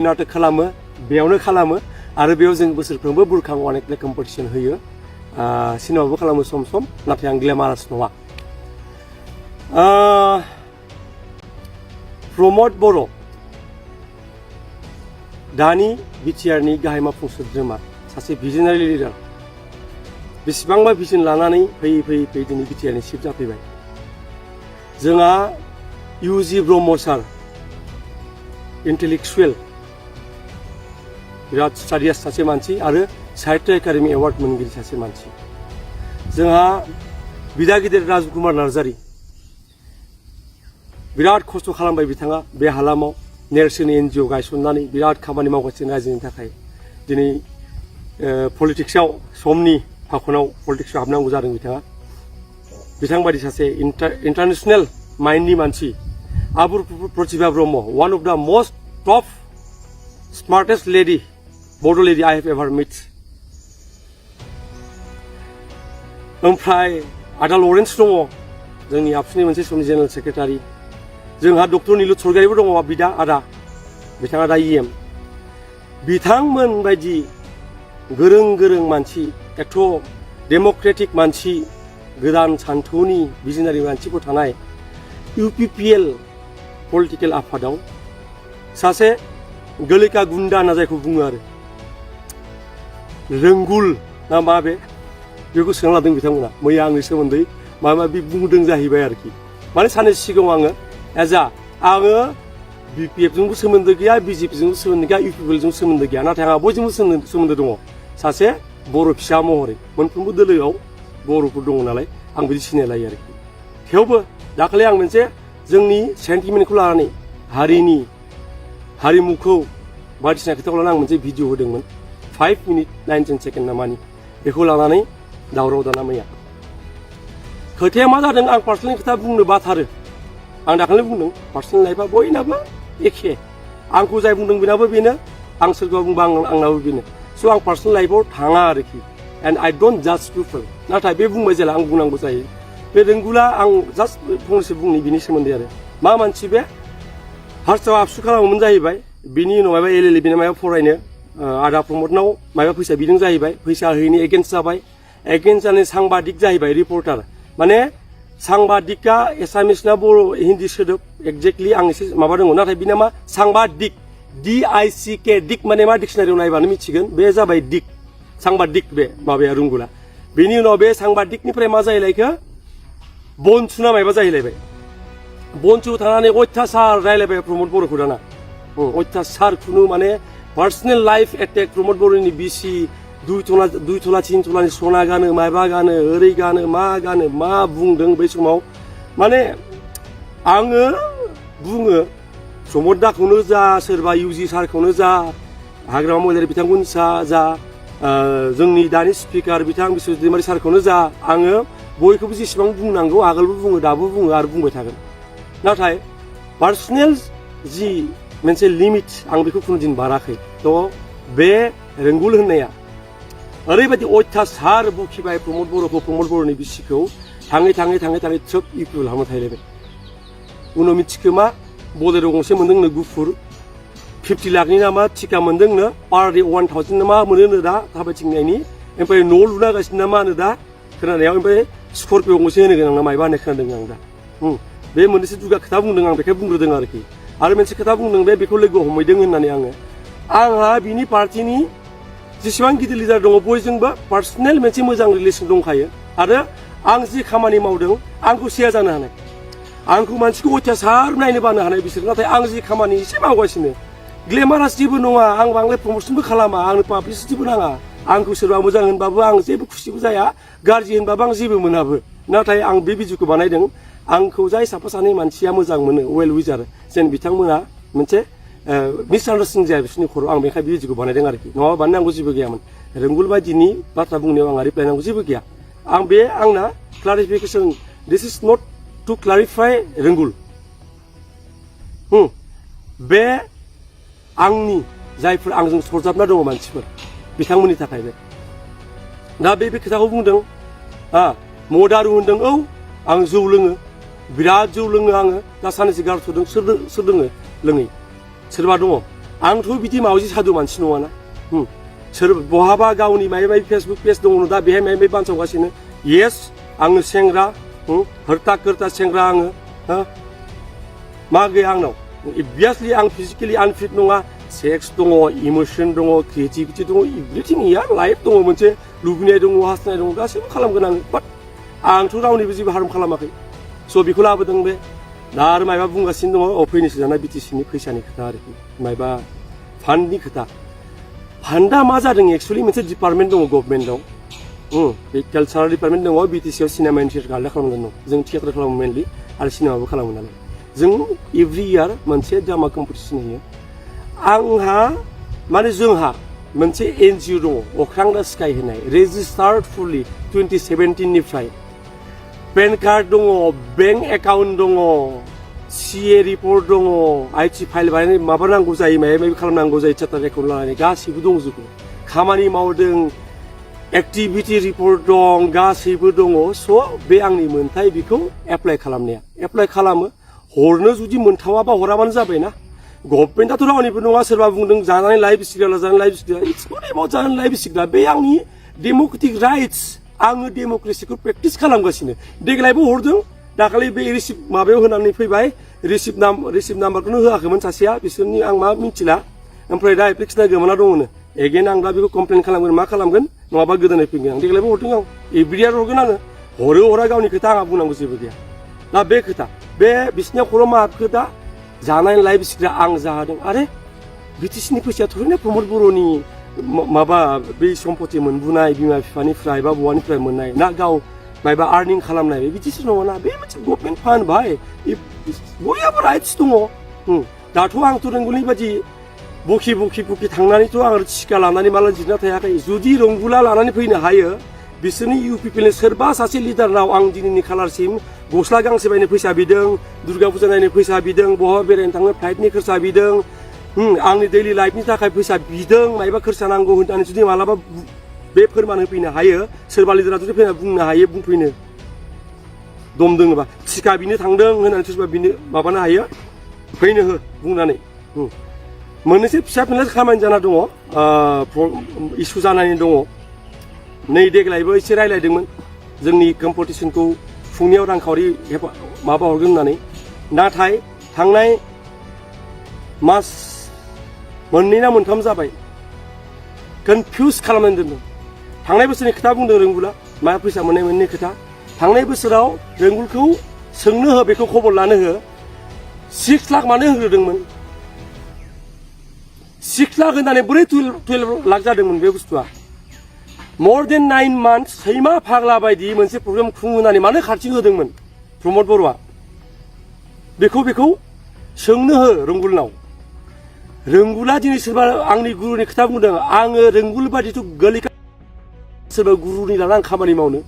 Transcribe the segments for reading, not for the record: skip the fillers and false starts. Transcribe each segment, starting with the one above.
नाटक खालामो बेयावनो खालामो आरो बेयाव जों बोसोरफ्रोमबो बुरखां अनेक कम्पिटिशन होयो सिनेमाबो खालामो सम सम नाथाय आं ग्लेमारास नङा प्रमद बर' दानि बिटिआरनि गाहाय मावफुं सोद्रोमा सासे भिजनारि लिडार बेसेबांबा भिजन लानानै फैयै फैयै दिनै बिटिआरनि चिफ जाफैबाय जोंहा इउजि ब्रह्म सार इन्टेलेक्सुवेल बिराद स्टाडियास सासे मानसि आरो साहित्य एकाडेमि एवार्ड मोनगिरि सासे मानसि जोंहा बिदा गिदिर राजकुमार नार्जारी बिराद खस्थ' खालामबाय बिथाङा बे हालामाव नेरसोन एनजिअ गायसननानै बिराद खामानि मावगासिनो रायजोनि थाखाय दिनै पलिटिक्सआव समनि फाखनाव पलिटिक्सआव हाबनांगौ जादों बिथां बायदि सासे इन्टारनेशनेल माइन्डनि मानसि आबुर प्रतिभा ब्रह्म वान अफ द मोस्ट टप स्मार्टेस्ट लेडी बड' लेडी आई हेव एभार मिट ओमफ्राय आदा लरेन्स दङ जोंनि आबसुनि मोनसे समनि जेनेरेल सेक्रेटारि जोंहा डक्टर नीलु सरगारिबो दङ बिदा आदा बिथाङा दा इएम बिथांमोन बायदि गोरों गोरों मानसि एथ' डेम'क्रेटिक मानसि गोदान सान्थौनि भिजनारि मानसिफोर थानाय इउपिपिएल पलिटिकेल आफादाव सासे गोलिका गुन्दा होनना जायखौ बुङो आरो रोंगुल ना मा बेखौ सोंना लादों बिथांमोना मैया आंनि सोमोन्दै माबा माबि बुंदों जाहैबाय आरोखि माने साननै सिगाङाव आङो बिपिएफजोंबो सोमोन्दो गैया बिजेपिजोंबो सोमोन्दो गैया इउपिपिएलजों सोमोन्दो गैया नाथाय आंहा बयजोंबो सोमोन्दो दङ सासे बर' फिसा महरै मोनफ्रोमबो दोलोआव बर'फोर दङ नालाय आं बिदि सिनायलायो आरोखि थेवबो दाखालि आं मोनसे जोंनि सेन्टिमेन्टखौ लानानै हारिनि हारिमुखौ बायदिसिना खोथाखौ लानानै आं मोनसे भिडिअ होदोंमोन 5 मिनिट 19 सेकेन्ड नामानि बेखौ लानानै दावराव दाना मैया खोथाया मा जादों आं पार्सनेल खोथा बुंनो बाथारो आं दाखालि बुंदों पार्सनेल लाइफआ बयनाबो एखे आंखौ जाय बुंदों बेनाबो बेनो आं सोरखौबा बुंबा आंनाबो बेनो स' आं पार्सनेल लाइफआव थाङा आरोखि एन्ड आइ डोन्ट जाज पिपल नाथाय बे बुंबाय जेला आं बुंनांगौ जायो बे रोंगुला आं जास्ट फंनैसो बुंनि बिनि सोमोन्दै आरो मा मानसि बे फार्स्टआव आबसु खालामोमोन जाहैबाय बिनि उनाव माबा एलएलबि बिना माबा फरायनो आदा प्रमदनाव माबा फैसा बिदों जाहैबाय फैसा होयैनि एगेन्स्ट जाबाय एगेन्स्ट जानानै सांबादिक जाहैबाय रिपर्टार माने सांबादिका एसामिसना बर' हिन्दी सोदोब एक्जेक्टलि आं एसे माबा दङ नाथाय बिना मा सांबादिक DICK दिक माने मा डिक्सनारियाव नायबानो मिथिगोन बे जाबाय दिक सांबादिक बे माबाया रुंगुला बेनि उनाव बे सांबादिकनिफ्राय मा जाहैलायखो बनसुना मायबा जाहैलायबाय बनसु थानानै अयथासार रायलायबाय प्रमद बर'खौ दाना अयथासार खुनु माने पार्सनेल लाइफ एटेक प्रमद बर'नि बिसि 2 तला 3 तलानि सना गानो मायबा गानो ओरै गानो मा बुंदों बै समाव माने आङो बुङो प्रमद दाखौनो जा सोरबा इउजि सारखौनो जा हाग्रामा महिलारि बिथांखौनो जा जोंनि दानि स्पिकार बिथां बिश्वजित दैमारि सारखौनो जा आङो बयखौबो जेसेबां बुंनांगौ आगोलबो बुङो दाबो बुङो आरो बुंबाय थागोन नाथाय पार्सनेल जि मोनसे लिमिट आं बेखौ खुनु दिन बाराखै थ' बे रोंगुल होननाया ओरैबायदि अयथासार बखिबाय प्रमद बर'नि बिसिखौ थाङै ट्रोप इउपिएल हामनो थाहैलायबाय उनाव मिथिखोमा बलेर' गंसे मोनदोंनो गुफुर 50 लाखनि नामा टिका मोनदोंनो पार डे 1000 ना मा मोनो दा थाबायथिंनायनि ओमफ्राय न' लुना गासिनो ना मा होनो दा खोनानायाव ओमफ्राय स्करपिअ गंसे होनो गोनां ना मायबा होननाय खोनादों आं दा बे मोननैसो दुगा खोथा बुंदों आं बेखाय बुंग्रोदों आरोखि आरो मोनसे खोथा बुंदों बेखौ लोगो हमहैदों होननानै आंहा बिनि पार्टिनि जेसेबां गिदिर लिडार दङ बयजोंबो पार्सनेल मोनसे मोजां रिलेसन दंखायो आरो आं जि खामानि मावदों आंखौ सेया जानो हानाय आंखौ मानसिखौ अयथासार नायनो बानो हानाय बिसोर नाथाय आं जि खामानि एसे मावगासिनो ग्लेमारास जेबो नङा आं बांद्राय प्रमसनबो खालामा आंनो पाब्लिसिटिबो नाङा आंखौ सोरबा मोजां होनबाबो आं जेबो खुसिबो जाया गाज्रि होनबाबो आं जेबो मोनाबो नाथाय आं बे भिडिअखौ बानायदों आंखौ जाय साफा सानै मानसिया मोजां मोनो वेल विजार जेन बिथांमोना मोनसे मिसआन्डारस्टेन्डिं जाया बिसोरनि खर' आं बेखाय बे भिडिअखौ बानायदों आरोखि नङाबा बानायनांगौ जेबो गैयामोन रोंगुल बायदिनि बाथ्रा बुंनायाव आंहा रिप्लाय नांगौ जेबो गैया आं बे आंना क्लारिफिकेसन दिस इज नट टु क्लारिफाइ रोंगुल बे आंनि जायफोर आंजों सरजाबना दङ मानसिफोर बिथांमोननि थाखाय दा बे खोथाखौ बुंदों मदारु होनदों औ आं जौ लोङो बिराद जौ लोङो आङो दा सानैसो गारथ'दों सोर लोङो लोङै सोरबा दङ आंथ' बिदि मावजि सादु मानसि नङाना सोर बहाबा गावनि माबा माबि फेसबुक पेज दङ दा बेहाय माबा माबि बानसावगासिनो येस आङो सेंग्रा हरता खोरता सेंग्रा आङो मा गैया आंनाव अभियासलि आं फिजिकेलि आनफिट नङा सेक्स दङ इमोसन दङ क्रिएटिभिटि दङ एभ्रिथिं इया लाइफ दङ मोनसे लुबैनाय दङ हास्थायनाय दङ गासैबो खालामगोन आं बाट आंथ' रावनिबो जेबो हार्म खालामाखै स' बेखौ लाबोदों बे दा आरो मायबा बुंगासिनो दङ फैनोसो जानाय बिटिसिनि फैसानि खोथा आरोखि मायबा फान्डनि खोथा फान्डा मा जादों एक्सुवेलि मोनसे डिपार्टमेन्ट दङ गभर्नमेन्टआव बे कालचारेल डिपार्टमेन्ट दङ बिटिसिआव सिनेमा इन्डास्ट्रि आलदा खालामगोन दं जों थियेटार खालामो मेनलि आरो सिनेमाबो खालामो नालाय जों एभ्रि इयार मोनसे ड्रामा कम्पिटिसन होयो आंहा माने जोंहा मोनसे एनजिअ दङ अख्रां दा स्काइ होनाय रेजिस्टार्ड फुलि 2017 निफ्राय पेन कार्ड दङ बेंक एकाउन्ट दङ सीए रिपर्ट दङ आईटी फाइल बानायनाय माबा नांगौ जायो माबा माबि खालामनांगौ जायो चार्टार एकाउन्ट लानानै गासैबो दंजोबो खामानि मावदों एक्टिभिटी रिपर्ट दं गासैबो दङ स' बे आंनि मोन्थाय बेखौ एप्लाइ खालामनाया एप्लाइ खालामो हरनो जुदि मोनथावाबा हराबानो जाबायना गभर्नमेन्टआथ' रावनिबो नङा सोरबा बुंदों जानानै लाइफ सिग्रा जानानै life Sigra it's not about जानानै लाइफ सिग्रा बे आंनि डेम'क्रेटिक राइट्स आङो डेम'क्रेसिखौ प्रेक्टिस खालामगासिनो देग्लायबो हरदों दाखालि बे रिसिप्ट माबायाव होनानै फैबाय रिसिप्ट नाम्बारखौनो होआखैमोन सासेया बिसोरनि आं मा मिथिला ओमफ्राय दा एप्लिकेसना गोमाना दङनो एगेन आं दा बेखौ कमप्लेन खालामगोन मा खालामगोन नङाबा गोदानै फैगोन आं देग्लायबो हरदों आं एभ्रियार हरगोन आङो हरो हरा गावनि खोथा आंहा बुंनांगौ जेबो गैया दा बे खोथा बे बिसिनिया खर' माखो दा जानाय लाइफ सिग्रा आं जादों आरे बिटिसिनि फैसाया थोरैनो प्रमद बर'नि माबा बे सम्पति मोनबोनाय बिमा बिफानिफ्राय बा बहानिफ्राय मोननाय ना गाव मायबा आर्निं खालामनाय बिदिसो नङा बे मोनसे गभर्नमेन्ट फान्ड भाइ बयहाबो राइट्स दङ दाथ' आंथ' रोंगौनि बादि बखि थांनानैथ' आं टिका लानानै माला जिरना थायाखै जुदि रंगुला लानानै फैनो हायो बिसोरनि इउपिपिएलनि सोरबा सासे लिडारनाव आं दिनैनि खालारसिम गस्ला गांसे बायनो फैसा बिदों दुर्गा फुजा नायनो फैसा बिदों बहा बेरायनो थांनो फ्लाइटनि खरसा बिदों आंनि दैलि लाइफनि थाखाय फैसा बिदों मायबा खरसा नांगौ होननानै जुदि मालाबा बे फोरमान होफैनो हायो सोरबा लिडारा जुदि फैना बुंनो हायो बुंफैनो दम दोङोबा टिका बिनो थांदों होननानै सोरबा बिनो माबानो हायो फैनो हो बुंनानै मोननैसो फिसा फिनला खामानि जाना दङ इसु जानानै दङ नै देग्लायबो एसे रायलायदोंमोन जोंनि कम्पिटिसनखौ फुंनियाव रांखावरि माबा हरगोन होननानै नाथाय थांनाय मास मोननै ना मोनथाम जाबाय कनफिउज खालामनानै दोनदों थांनाय बोसोरनि खोथा बुंदों रोंगुला मा फैसा मोननाय मोननै खोथा थांनाय बोसोराव रोंगुलखौ सोंनो हो बेखौ खबर लानो हो 6 लाख मानो होग्रोदोंमोन 6 लाख होननानै बोरै 12 लाख जादोंमोन बे बुस्थुआ more than 9 months सैमा फाग्ला बायदि मोनसे प्रग्राम खुंहोनानै मानो खारथिं होदोंमोन प्रमद बर'आ बेखौ सोंनो हो रोंगुलनाव रोंगुला दिनै सोरबा आंनि गुरुनि खोथा बुंदों आङो रोंगुल बादिथ' गोलैखा सोरबा गुरुनि लाना आं खामानि मावनो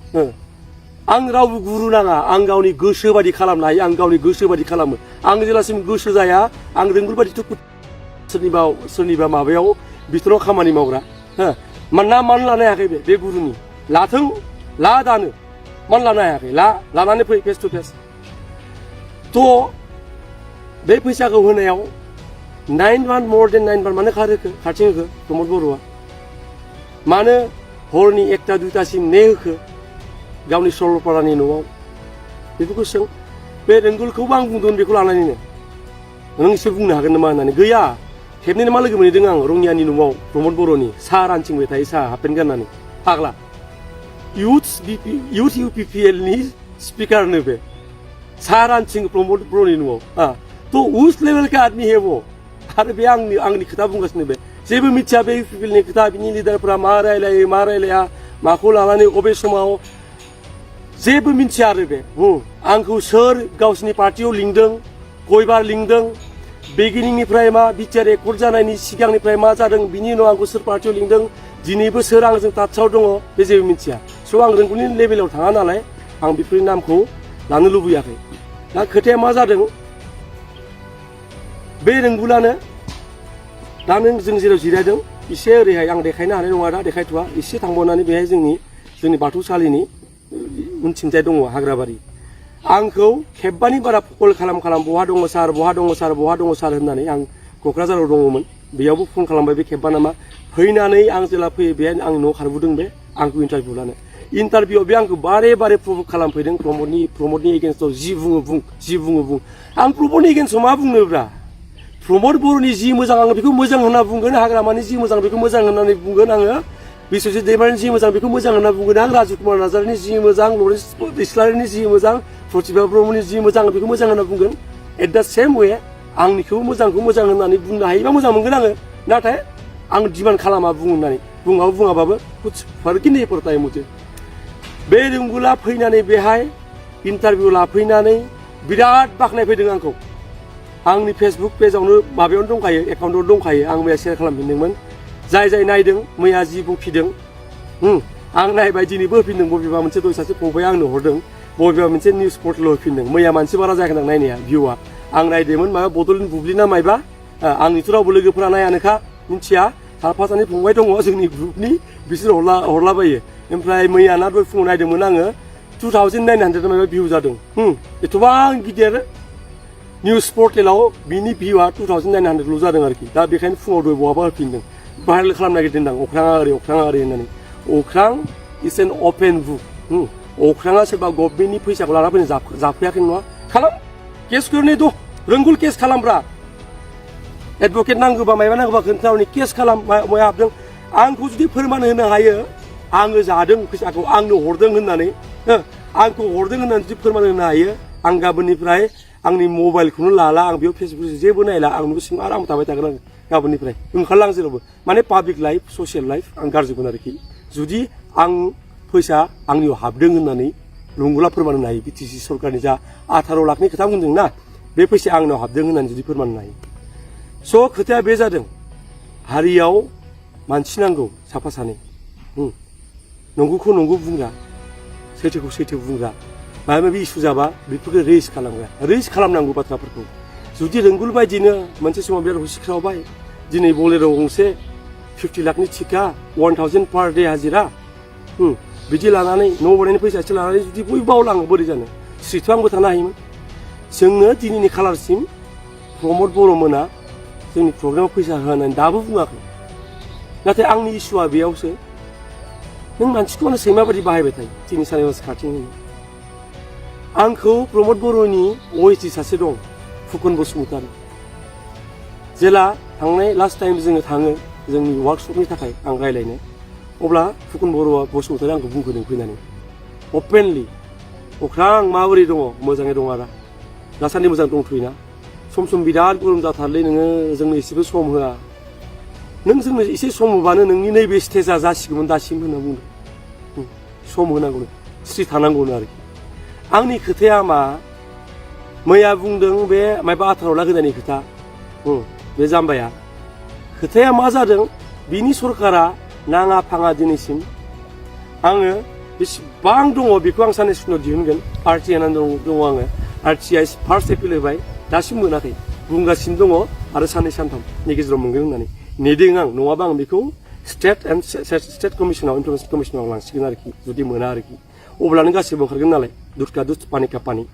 आं रावबो गुरु नाङा आं गावनि गोसो बादि खालामनो हायो आं गावनि गोसो बादि खालामो आं जेब्लासिम गोसो जाया आं रोंगुल बादिथ' सोरनिबा माबायाव बिथोराव खामानि मावग्रा मानो लानो हायाखै बे गुरुनि लाथों ला दानो मानो लानो हायाखै लानानै फै फेस टु फेस थ' बे फैसाखौ होनायाव 9 months more than 9 months मानो खारथिं होखो प्रमद बर'आ मानो हरनि 1टा 2टासिम ने होखो गावनि सरलपारानि न'आव बेफोरखौ सों बे रोंगुलखौबो आं बुंदों बेखौ लानानैनो नों एसे बुंनो हागोन नामा होननानै गैया खेबनैनो मा लोगो मोनहैदों आं रङियानि न'आव प्रमद बर'नि साहा रानथिंबाय थायो साहा हाफपेन्ट गाननानै फाग्ला इउथ इउपिपिएलनि स्पिकारनो बे साहा रानथिं प्रमद बर'नि न'आव थ' उस लेभेल का आदमी है वो आरो बे आंनि खोथा बुंगासिनो बे जेबो मिथिया बे इउपिपिएलनि खोथा बिनि लिडारफोरा मा रायलायो मा रायलाया माखौ लानानै अबे समाव जेबो मिथिया आरो बे आंखौ सोर गावसिनि पार्टियाव लिंदों कयबार लिंदों बेगिनिंनिफ्राय मा बिटिआर एकर्ड जानायनि सिगांनिफ्राय मा जादों बिनि उनाव आंखौ सोर पार्टियाव लिंदों दिनैबो सोर आंजों टाचाव दङ बे जेबो मिथिया स' आं रोंगौनि लेभेलाव थाङा नालाय आं बेफोरनि नामखौ लानो लुबैयाखै दा खोथाया मा जादों बे रोंगुलानो दा नों जों जेराव जिरायदों एसे ओरैहाय आं देखायनो हानाय नङा दा देखायथ'वा एसे थांबावनानै बेहाय जोंनि बाथौसालिनि उनथिंजाय दङ हाग्राबारि आंखौ खेबबानि बारा कल खालाम बहा दङ सार होननानै आं क'क्राझाराव दङमोन बेयावबो फन खालामबाय बे खेबबा नामा फैनानै आं जेला फैयो बे आंनि न'आव खारबोदों बे आंखौ इन्टारभिउ लानो इन्टारभिउआव बे आंखौ बारे बारे प्रभुक खालामफैदों प्रमदनि एगेन्स्टआव जि बुङो बुं आं प्रमदनि एगेन्स्टआव मा बुंनोब्रा प्रमद बर'नि जि मोजां आङो बेखौ मोजां होनना बुंगोन हाग्रामानि जि मोजां बेखौ मोजां होननानै बुंगोन आङो बिश्वजित दैमारिनि जि मोजां बेखौ मोजां होनना बुंगोन आं राजु कुमार नार्जारिनि जि मोजां लरेन्स इस्लारिनि जि मोजां प्रतिभा ब्रह्मनि जि मोजां बेखौ मोजां होनना बुंगोन एट दा सेम वे आंनिखौ मोजांखौ मोजां होननानै बुंनो हायोबा मोजां मोनगोन आङो नाथाय आं डिमान्ड खालामा बुंनानै बुङाबाबो कुछ फर्क नहीं पड़ता है मुझे बे रुंगुला फैनानै बेहाय इन्टारभिउ लाफैनानै बिराद बाख्नायफैदों आंखौ आंनि फेसबुक पेजावनो माबायावनो दंखायो एकाउन्टआव दंखायो आं मैया शेयार खालामफिनदोंमोन जाय नायदों मैया जि बुंफिदों आं नायबाय दिनैबो होफिनदों बबेबा मोनसे दय सासे फंबाया आंनो हरदों बबेबा मोनसे निउस पर्टेलाव होफिनदों मैया मानसि बारा जायाखै आं नायनाया भिउआ आं नायदोंमोन माबा बड'लेण्ड बुब्लि ना मायबा आंनिथ' रावबो लोगोफोरा नायानोखा मिथिया साफा सानै फंबाय दङ जोंनि ग्रुपनि बिसोर हरलाबायो ओमफ्राय मैया ना दय फुङाव नायदोंमोन आङो 2900 माबा भिउ जादों एथ'बां गिदिर निउस पर्टेलाव बिनि भिउआ 2900ल' जादों आरोखि दा बेखायनो फुङाव दय बहाबा होफिनदों भाइरेल खालामनो नागिरदों आं अख्राङा ओरै होननानै अख्रां इज एन अपेन बुक अख्राङा सोरबा गभर्नमेन्टनि फैसाखौ लाना फैनो जाफैयाखै नङा खालाम केस करने दो रोंगुल केस खालामब्रा एडभकेट नांगौबा मायबा नांगौबा खोन्थानानै केस खालाम माया हाबदों आंखौ जुदि फोरमान होनो हायो आङो जादों फैसाखौ आंनो हरदों होननानै आंखौ हरदों होननानै जुदि फोरमान होनो हायो आं गाबोननिफ्राय आंनि मबाइलखौनो लाला आं बेयाव फेसबुक जेबो नायला आं न' सिङाव आराम थाबाय थागोन आं गाबोननिफ्राय ओंखारला आं जेरावबो माने पाब्लिक लाइफ ससियेल लाइफ आं गारजोबगोन आरोखि जुदि आं फैसा आंनियाव हाबदों होननानै रुंगुला फोरमान होनो हायो बिटिसि सरकारनि जा 18 लाखनि खोथा बुंदों ना बे फैसाया आंनाव हाबदों होननानै जुदि फोरमान होनो हायो स' खोथाया बे जादों हारियाव मानसि नांगौ साफा सानै नंगौखौ नंगौ बुंग्रा सैथोखौ सैथो बुंग्रा माबा माबि इसु जाबा बेफोरखौ रेज खालामग्रा रेज खालामनांगौ बाथ्राफोरखौ जुदि रोंगुल बायदिनो मोनसे समाव बिराद हुसिख्रावबाय दिनै बलेर' गंसे 50 लाखनि थिखा 1000 पार डे हाजिरा बिदि लानानै न' बनायनि फैसा एसे लानानै जुदि बयबो बावलाङो बोरै जानो स्रिथ' आंबो थानो हायोमोन जोंनो दिनैनि खालारसिम प्रमद बर' मोना जोंनि प्रग्रामाव फैसा होनानै दाबो बुङाखै नाथाय आंनि इसुआ बेयावसो नों मानसिखौनो सैमा बायदि बाहायबाय थायो दिनै सानै मास खाथिं होनो आंखौ प्रमद बर'नि OSD सासे दं फुकन बसुमतारी जेला थांनाय लास्ट टाइम जोङो थाङो जोंनि वार्कशपनि थाखाय आं रायलायनो अब्ला फुकन बसुमतारी आंखौ बुंफैदों फैनानै अपेनलि अख्रां माबोरै दङ मोजाङै दं आदा दासान्दि मोजां दंथ'योना सम बिराद गरम जाथारलै नोङो जोंनो एसेबो सम होआ नों जोंनो एसे सम होबानो नोंनि नैबे स्टेजआ जासिगौमोन दासिम होनना बुंदों सम होनांगौनो स्रि थानांगौनो आरोखि आंनि खोथाया मा मैया बुंदों बे माबा 18 लाख होनायनि खोथा बे जाम्बाया खोथाया मा जादों बिनि सरकारा नाङा फाङा दिनैसिम आङो बेसेबां दङ बेखौ आं साननैसो उनाव दिहुनगोन RTI होननानै दङ आङो RTI फार्स्ट एपिल होबाय दासिम मोनाखै बुंगासिनो दङ आरो साननै सानथामनि गेजेराव मोनगोन होननानै नेदों आं नङाबा आं बेखौ स्टेट कमिसनाव इनफरमेशन कमिसनाव लांसिगोन आरोखि जुदि मोना आरोखि अब्लानो गासिबो ओंखारगोन नालाय दुधका दुध पानि का पानि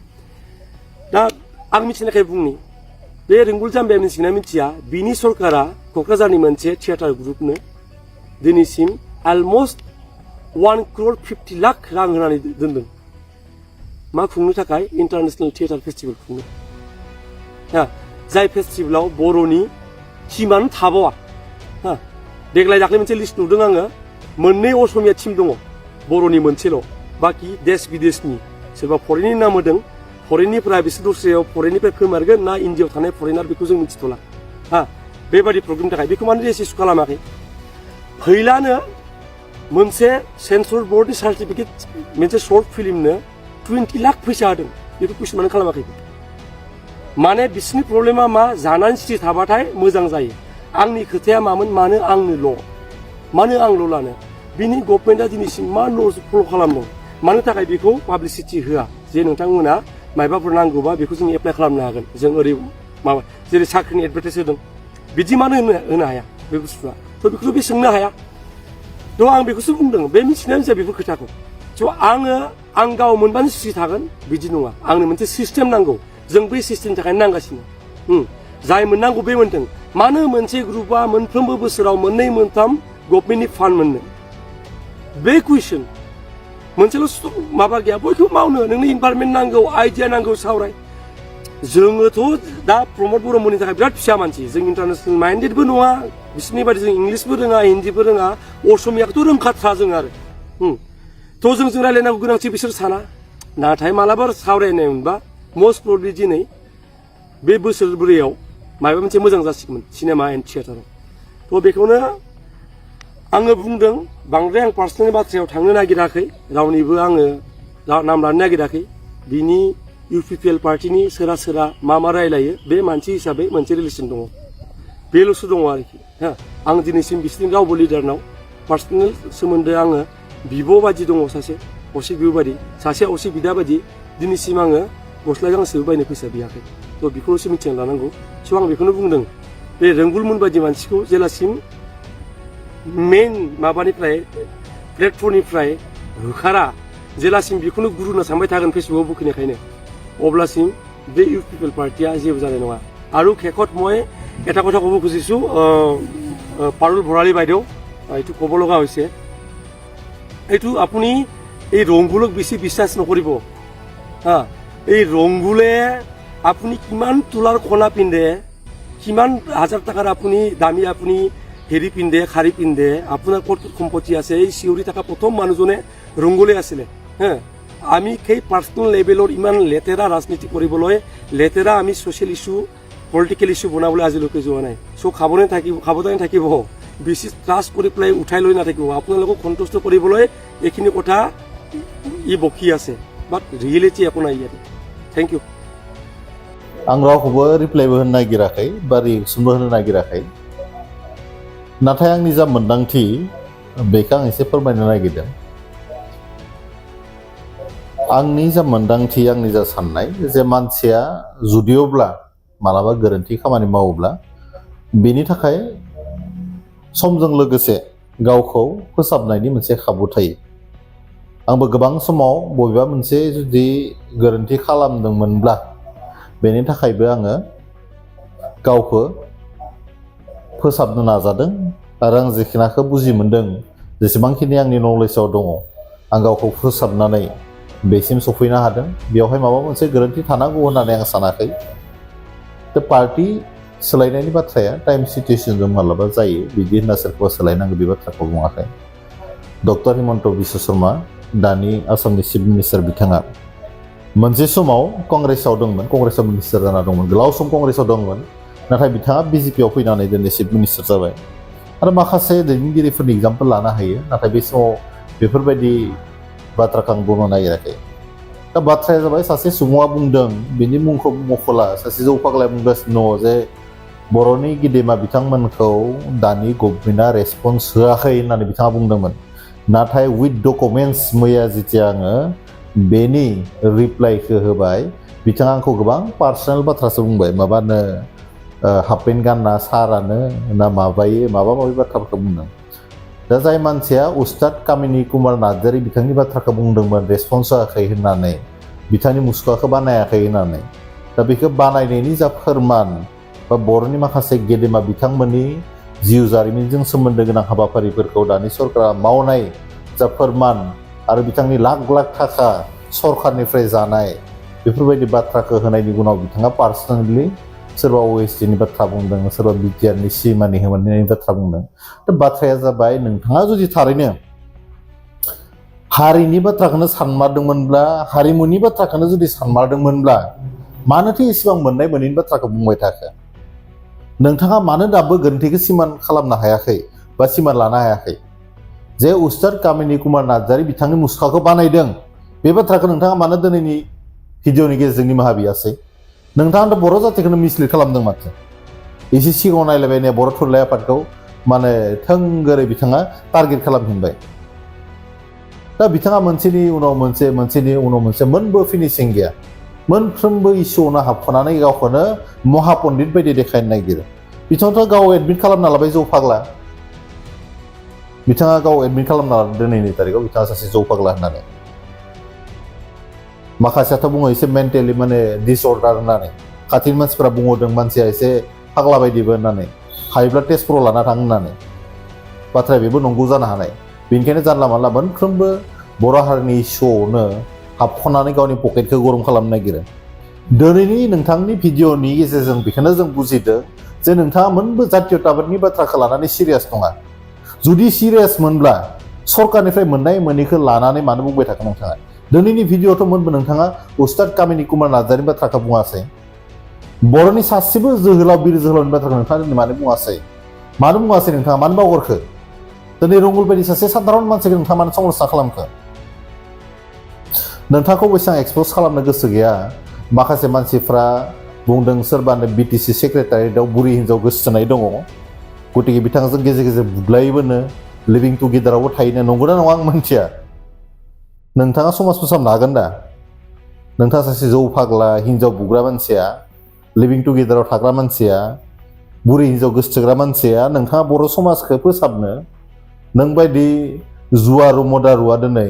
दा आं मिथिनायखाय बुंनि बे रोंगुल जाम्बाया मिथिगोना मिथिया बिनि सरकारा क'क्राझारनि मोनसे थियेटार ग्रुपनो दिनैसिम अलमस्ट 1 crore 50 लाख रां होनानै दोनदों मा खुंनो थाखाय इन्टारनेशनेल थियेटार फेस्टिभेल खुंनो जाय फेस्टिभेलाव बर'नि टिमानो थाबावा देग्लाय दाख्लै मोनसे लिस्ट नुदों आङो मोननै असमिया टिम दङ बर'नि मोनसेल' बाखि देश बिदेशनि सोरबा फरेननि नाम होदों फरेननिफ्राय बिसोर दस्रायाव फरेननिफ्राय फैमारगोन ना इन्डियायाव थानाय फरेनार बेखौ जों मिथिथ'ला बेबादि प्रग्रामनि थाखाय बेखौ मानो रेजिस्टार खालामाखै फैलानो मोनसे सेन्सर बर्डनि सार्टिफिकेट मोनसे शर्ट फिल्मनो 20 लाख फैसा होदों बेखौ कुइसन मानो खालामाखै माने बिसोरनि प्रब्लेमा मा जानानै सिरि थाबाथाय मोजां जायो आंनि खोथाया मामोन मानो आंल' लानो बिनि गभर्नमेन्टआ दिनैसिम मा ल'ज फल' खालामदों मानो थाखाय बेखौ पाब्लिसिटि होआ जे नोंथांमोना मायबाफोर नांगौबा बेखौ जों एप्लाइ खालामनो हागोन जों ओरै माबा जेरै साख्रिनि एडभार्टाइज होदों बिदि मानो होनो हाया बे बुस्थुआ थ' बेखौथ' बे सोंनो हाया थ' आं बेखौसो बुंदों बे मिथिनायानो जाया बेफोर खोथाखौ थ' आं गाव मोनबानो सिरि थागोन बिदि नङा आंनो मोनसे सिस्टेम नांगौ जों बै सिस्टेमनि थाखायनो नांगासिनो जाय मोननांगौ बे मोनदों मानो मोनसे ग्रुपआ मोनफ्रोमबो बोसोराव मोननै मोनथाम गभर्नमेन्टनि फान्ड मोननो बे कुइसन मोनसेल' माबा गैया बयखौबो मावनो नोंनो इनभारमेन्ट नांगौ आइडिया नांगौ सावराय जोङोथ' दा प्रमद बर'मोननि थाखाय बिराद फिसा मानसि जों इन्टारनेसनेल माइन्डेडबो नङा बिसोरनि बायदि जों इंलिसबो रोङा हिन्दीबो रोङा असमियाखौथ' रोंखाथ्रा जों आरो थ' जों रायलायनांगौ गोनांथि बिसोर साना नाथाय मालाबा सावरायनाय मोनबा मस्ट प्रब्लि दिनै बे बोसोरब्रैयाव माबा मोनसे मोजां जासिगौमोन सिनेमा एन्ड थियेटाराव थ' बेखौनो आङो बुंदों बांद्राय आं पार्सनेल बाथ्रायाव थांनो नागिराखै रावनिबो आङो नाम लानो नागिराखै बिनि UPPL पार्टिनि सोरा सोरा मा रायलायो बे मानसि हिसाबै मोनसे रिलेसन दङ बेल'सो दङ आरोखि हा आं दिनैसिम बिसोरनि रावबो लिडारनाव पार्सनेल सोमोन्दो आङो बिब' बादि दङ सासे असे बिब' बादि सासे असे बिदा बादि दिनैसिम आङो गस्ला गांसेबो बायनो फैसा बियाखै थ' बेखौल'सो मिथिना लानांगौ स' आं बेखौनो बुंदों बे रोंगुलमोन बायदि मानसिखौ जेलासिम मेन माबानिफ्राय प्लेटफर्मनिफ्राय होखारा जेलासिम बेखौनो गुरु होना सानबाय थागोन फेसबुकआव बुखिनायखायनो अब्लासिम बे UPPL पार्टिया जेबो जानाय नङा আৰু শেষত মই এটা কথা ক'ব খুজিছোঁ পাৰুল ভৰালী বাইদেউ এইটো ক'ব লগা হৈছে এইটো আপুনি এই ৰংগুলক বেছি বিশ্বাস নকৰিব হা এই ৰংগুলে আপুনি কিমান তোলাৰ কণা পিন্ধে কিমান হাজাৰ টকাৰ আপুনি দামী আপুনি হেৰি পিন্ধে শাৰী পিন্ধে আপোনাৰ ক'ত সম্পত্তি আছে এই চিঞৰি থকা প্ৰথম মানুহজনে ৰংগুলে আছিলে হা আমি সেই পাৰ্চনেল লেভেলৰ ইমান লেতেৰা ৰাজনীতি কৰিবলৈ লেতেৰা আমি ছ'চিয়েল ইছ্যু পলিটিকেল ইছ্যু বনাবলৈ আজিলৈকে যোৱা নাই চ' সাৱধানে থাকিব বেছি ট্ৰাষ্ট কৰি পেলাই উঠাই লৈ নাথাকিব আপোনালোকক সন্তুষ্ট কৰিবলৈ এইখিনি কথা ই বকি আছে বাট ৰিয়েলিটি একো নাই ইয়াতে थैंक यू आं रावखौबो रिप्लाइबो होनो नागिराखै बा रिएक्सनबो होनो नागिराखै नाथाय आंनि जा मोन्दांथि बेखौ आं एसे फोरमायनो नागिरदों आंनि जा मोन्दांथि आंनि जा साननाय जे मानसिया जुदियोब्ला मालाबा गोरोन्थि खामानि मावोब्ला बेनि थाखाय समजों लोगोसे गावखौ फोसाबनायनि मोनसे खाबु थायो आंबो गोबां समाव बबेबा मोनसे जुदि गोरोन्थि खालामदोंमोनब्ला बेनि थाखायबो आङो गावखौ फोसाबनो नाजादों आरो आं जेखिनाखौ बुजि मोनदों जेसेबांखिनि आंनि नलेजाव दङ आं गावखौ फोसाबनानै बेसिम सफैनो हादों बेवहाय माबा मोनसे गोरोन्थि थानांगौ होननानै आं सानाखै दा पार्टि सोलायनायनि बाथ्राया टाइम सिटुएसनजों मालाबा जायो बिदि होनना सोरखौबा सोलायनांगौ बे बाथ्राखौ बुङाखै डक्टर हिमन्त बिश्व शर्मा दानि आसामनि चिफ मिनिस्टार बिथाङा मोनसे समाव कंग्रेसाव दंमोन कंग्रेसाव मिनिस्टार जाना दंमोन गोलाव सम कंग्रेसाव दंमोन नाथाय बिथाङा BJPआव फैनानै दिनै चिफ मिनिस्टार जाबाय आरो माखासे दैदेनगिरिफोरनि एग्जाम्पल लानो हायो नाथाय बे समाव बेफोरबायदि बाथ्राखौ आं बुंनो नागिराखै दा बाथ्राया जाबाय सासे सुबुङा बुंदों बिनि मुंखौ मख'ला सासे जौ फाग्लाया बुंगासिनो दङ जे बर'नि गेदेमा बिथांमोनखौ दानि गभर्नमेन्टआ रेसपन्स होआखै होननानै बिथाङा बुंदोंमोन नाथाय उइथ डकुमेन्टस मैया जेथिया आङो बेनि रिप्लाइखौ होबाय बिथाङा आंखौ गोबां पार्सनेल बाथ्रासो बुंबाय माबानो हाफ पेन्ट गानना सारानो ना माबायो माबा माबि बाथ्राफोरखौ बुंदों दा जाय मानसिया उस्ताद कामिनी कुमार नार्जारी बिथांनि बाथ्राखौ बुंदोंमोन रेसपन्स होआखै होननानै बिथांनि मुसुखाखौ बानायाखै होननानै दा बेखौ बानायनायनि जा फोरमान बा बर'नि माखासे गेदेमा बिथांमोननि जिउ जारिमिनजों सोमोन्दो गोनां हाबाफारिफोरखौ दानि सरकारा मावनाय जा फोरमान आरो बिथांनि लाख लाख थाखा सरकारनिफ्राय जानाय बेफोरबायदि बाथ्राखौ होनायनि उनाव बिथाङा पार्सनेलि सोरबा OSTनि बाथ्रा बुंदों सोरबा बिटिआरनि सिमानि होनायनि बाथ्रा बुंदों दा बाथ्राया जाबाय नोंथाङा जुदि थारैनो हारिनि बाथ्राखौनो सानमारदोंमोनब्ला हारिमुनि बाथ्राखौनो जुदि सानमारदोंमोनब्ला मानोथो इसेबां मोननाय मोनैनि बाथ्राखौ बुंबाय थाखो नोंथाङा मानो दाबो गोरोन्थिखौ सिमान खालामनो हायाखै बा सिमान लानो हायाखै जे उस्ताद कामिनी कुमार नार्जारी बिथांनि मुसुखाखौ बानायदों बे बाथ्राखौ नोंथाङा मानो दिनैनि भिडिअनि गेजेरजों निमाहा बियासै नोंथाङा बर' जातिखौनो मिसलिड खालामदों माथो एसे सिगाङाव नायलायबाय बर' थुनलाइ आफादखौ माने थोंगोरै बिथाङा टारगेट खालामफिनबाय दा बिथाङा मोनसेनि उनाव मोनसे मोनबो फिनिशिं गैया मोनफ्रोमबो इस्युआवनो हाबख'नानै गावखौनो महापन्डित बायदि देखायनो नागिरो बिथाङाथ' गाव एडमिट खालामना लाबाय जौ फाग्ला बिथाङा गाव एडमिट खालामना लादों दिनैनि तारिखआव बिथाङा सासे जौ फाग्ला होननानै माखासेयाथ' बुङो एसे मेन्टेलि माने डिसअर्डार होननानै खाथिनि मानसिफोरा बुंहरदों मानसिया एसे फाग्ला बायदिबो होननानै हायोब्ला तेजपुराव लाना थां होननानै बाथ्राया बेबो नंगौ जानो हानाय बेनिखायनो जानला मानला मोनफ्रोमबो बर' हारिनि इस्युआवनो हाबख'नानै गावनि पकेटखौ गरम खालामनो नागिरो दिनैनि नोंथांनि भिडिअ'नि गेजेरजों बेखौनो जों बुजिदों जे नोंथाङा मोनबो जातीयताबादनि बाथ्राखौ लानानै सिरियास नङा जुदि सिरियास मोनब्ला सरकारनिफ्राय मोननाय मोनैखौ लानानै मानो बुंबाय थाखो नोंथाङा दिनैनि भिडिअ'आवथ' मोनबो नोंथाङा उस्ताद कामिनी कुमार नार्जारिनि बाथ्राखौ बुङासै बर'नि सासेबो जोहोलाव बिर जोहोलावनि बाथ्राखौ नोंथाङा दिनै मानो बुङासै नोंथाङा मानो बावगारखो दिनै रंगुल बायदि सासे साधारन मानसिखौ नोंथाङा मानो समालोचना खालामखो नोंथांखौ बेसेबां एक्सप'ज खालामनो गोसो गैया माखासे मानसिफ्रा बुंदों सोरबानो बिटिसि सेक्रेटारियेटआव बुरि हिन्जाव गोसोथोनाय दङ गतिके बिथांजों गेजेर गेजेर बुग्लायोबोनो लिभिं टुगेदारावबो थायोनो नंगौना नङा आं मिथिया नोंथाङा समाज फोसाबनो हागोन दा नोंथाङा सासे जौ फाग्ला हिन्जाव बुग्रा मानसिया लिभिं टुगेदाराव थाग्रा मानसिया बुरि हिन्जाव गोसोथोग्रा मानसिया नोंथाङा बर' समाजखौ फोसाबनो नों बायदि जुवारु मदारुआ दिनै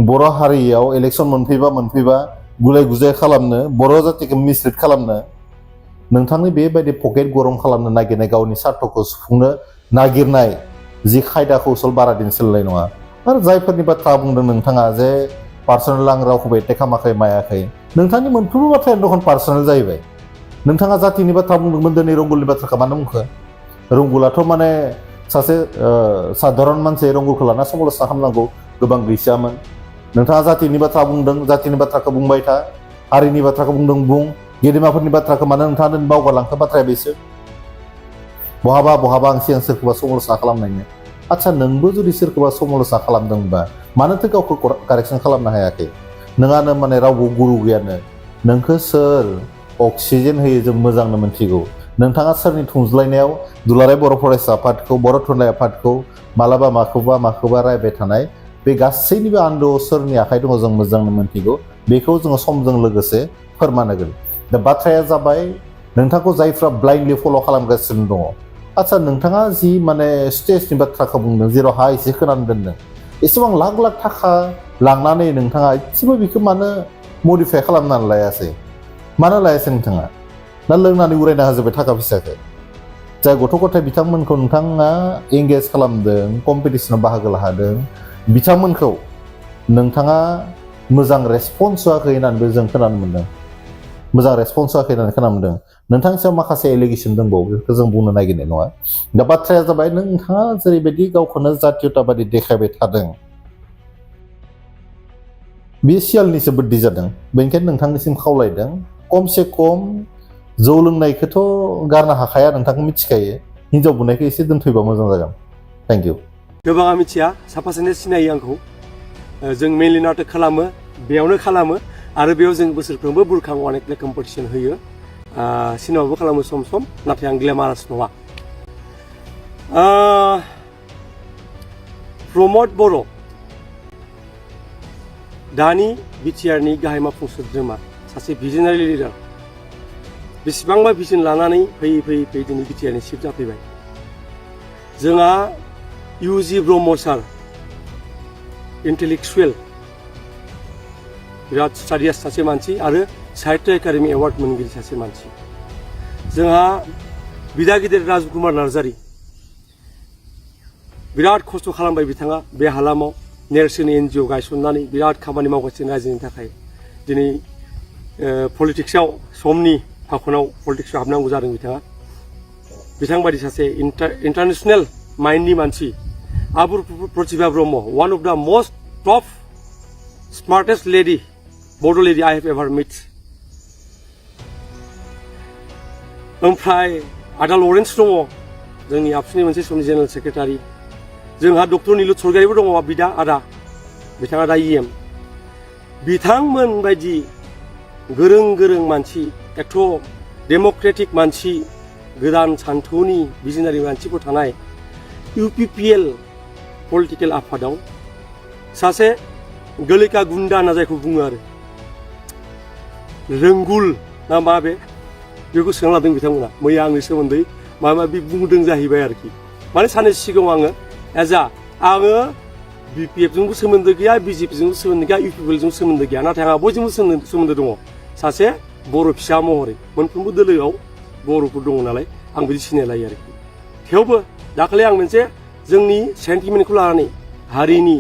बर' हारियाव इलेक्सन मोनफैबा गुलाय गुजाय खालामनो बर' जातिखौ मिसलिड खालामनो नोंथांनि बेबायदि पकेट गरम खालामनो नागिरनाय गावनि सार्थखौ सुफुंनो नागिरनाय जि खायदा कौशल बारा दिन सोलिनाय नङा आरो जायफोरनि बाथ्रा बुंदों नोंथाङा जे पार्सनेल आं रावखौबो एटेक खालामाखै मायाखै नोंथांनि मोनफ्रोमबो बाथ्रायानो दखन पार्सनेल जाहैबाय नोंथाङा जातिनि बाथ्रा बुंदोंमोन दिनै रंगुलनि बाथ्राखौ मानो बुंखो रंगुलाथ' माने सासे साधारन मानसि रंगुलखौ लाना समालोचना खालामनांगौ गोबां गैसामोन नोंथाङा जातिनि बाथ्रा बुंदों जातिनि बाथ्राखौ बुंबाय था हारिनि बाथ्राखौ बुंदों बुं गेदेमाफोरनि बाथ्राखौ मानो नोंथाङा दिनै बावगारलांखो बाथ्राया बेसो बहाबा आं सिगां सोरखौबा समालोचना खालामनायनो आच्छा नोंबो जुदि सोरखौबा समालोचना खालामदोंबा मानोथो गावखौ कारेक्सन खालामनो हायाखै नोंहानो माने रावबो गुरु गैयानो नोंखौ सोर अक्सिजेन होयो जों मोजांनो मोनथिगौ नोंथाङा सोरनि थुंज्लायनायाव दुलाराय बर' फरायसा आफादखौ बर' थुनलाइ आफादखौ मालाबा माखौबा रायबाय थानाय बे गासैनिबो आन्दोआव सोरनि आखाइ दङ जों मोजांनो मोनथिगौ बेखौ जोङो समजों लोगोसे फोरमान होगोन दा बाथ्राया जाबाय नोंथांखौ जायफ्रा ब्लाइन्डलि फल' खालामगासिनो दङ आच्छा नोंथाङा जि माने स्टेजनि बाथ्राखौ बुंदों जेराव हा एसे खोनानो दोनदों एसेबां लाख थाखा लांनानै नोंथाङा एसेबो बेखौ मानो मडिफाइ खालामनानै लायासै मानो लायासै नोंथाङा ना लोंनानै उरायना होजोब्बाय थाखा फैसाखौ जाय गथ' गथाय बिथांमोनखौ नोंथाङा एंगेज खालामदों कम्पिटिसनाव बाहागो लाहोदों बिथांमोनखौ नोंथाङा मोजां रेसपन्स होआखै होननानैबो जों खोनानो मोन्दों नोंथांनि सायाव माखासे एलिगेसन दंबावो बेखौ जों बुंनो नागिरनाय नङा दा बाथ्राया जाबाय नोंथाङा जेरैबायदि गावखौनो जातीयताबादि देखायबाय थादों बे सियालनिसो बुद्धि जादों बेनिखायनो नोंथांनिसिम खावलायदों खमसे खम जौ लोंनायखौथ' गारनो हाखाया नोंथांखौ मिथिखायो हिन्जाव बुनायखौ एसे दोनथ'योबा मोजां जागोन थेंक इउ गोबाङा मिथिया साफा सानै सिनायो आंखौ जों मेनलि नाटक खालामो बेयावनो खालामो आरो बेयाव जों बोसोरफ्रोमबो बुरखां अनेक कम्पिटिसन होयो सिनेमाबो खालामो सम नाथाय आं ग्लेमारास नङा प्रमद बर' दानि बिटिआरनि गाहाय मावफुं सोद्रोमा सासे भिजनारि लिडार बेसेबांबा भिजन लानानै फैयै दिनै बिटिआरनि चिफ जाफैबाय जोंहा इउजि ब्रह्म सार इन्टेलेक्सुवेल बिराद स्टाडियास सासे मानसि आरो साहित्य एकाडेमि एवार्ड मोनगिरि सासे मानसि जोंहा बिदा गिदिर राजकुमार नार्जारि बिराद खस्थ' खालामबाय बिथाङा बे हालामाव नेरसोन एनजिअ गायसननानै बिराद खामानि मावगासिनो रायजोनि थाखाय दिनै पलिटिक्सआव समनि फाखनाव पलिटिक्सआव हाबनांगौ जादों बिथां बायदि सासे इन्टारनेसनेल माइन्डनि मानसि आबुर प्रतिभा ब्रह्म वान अफ द मोस्ट टप स्मार्टेस्ट लेडि बड' लेडि आई हेभ एभार मिट ओमफ्राय आदा लरेन्स दङ जोंनि आबसुनि मोनसे समनि जेनेरेल सेक्रेटारि जोंहा डक्टर निलुत सरगारिबो दङ बिदा आदा बिथाङा दा इएम बिथांमोन बायदि गोरों मानसि एथ' डेम'क्रेटिक मानसि गोदान सान्थौनि भिजनारि मानसिफोर थानाय इउपिपिएल पलिटिकेल आफादाव सासे गोलिका गुन्दा होनना जायखौ बुङो आरो रोंगुल ना मा बेखौ सोंना लादों बिथांमोना मैया आंनि सोमोन्दै माबा माबि बुंदों जाहैबाय आरोखि माने साननैसो सिगाङाव आङो बिपिएफजोंबो सोमोन्दो गैया बिजेपिजोंबो सोमोन्दो गैया इउपिपिएलजों सोमोन्दो गैया नाथाय आंहा बयजोंबो सोमोन्दो दङ सासे बर' फिसा महरै मोनफ्रोमबो दोलोआव बर'फोर दङ नालाय आं बिदि सिनाय लायो आरोखि थेवबो दाखालि आं मोनसे जोंनि सेन्टिमेन्टखौ लानानै हारिनि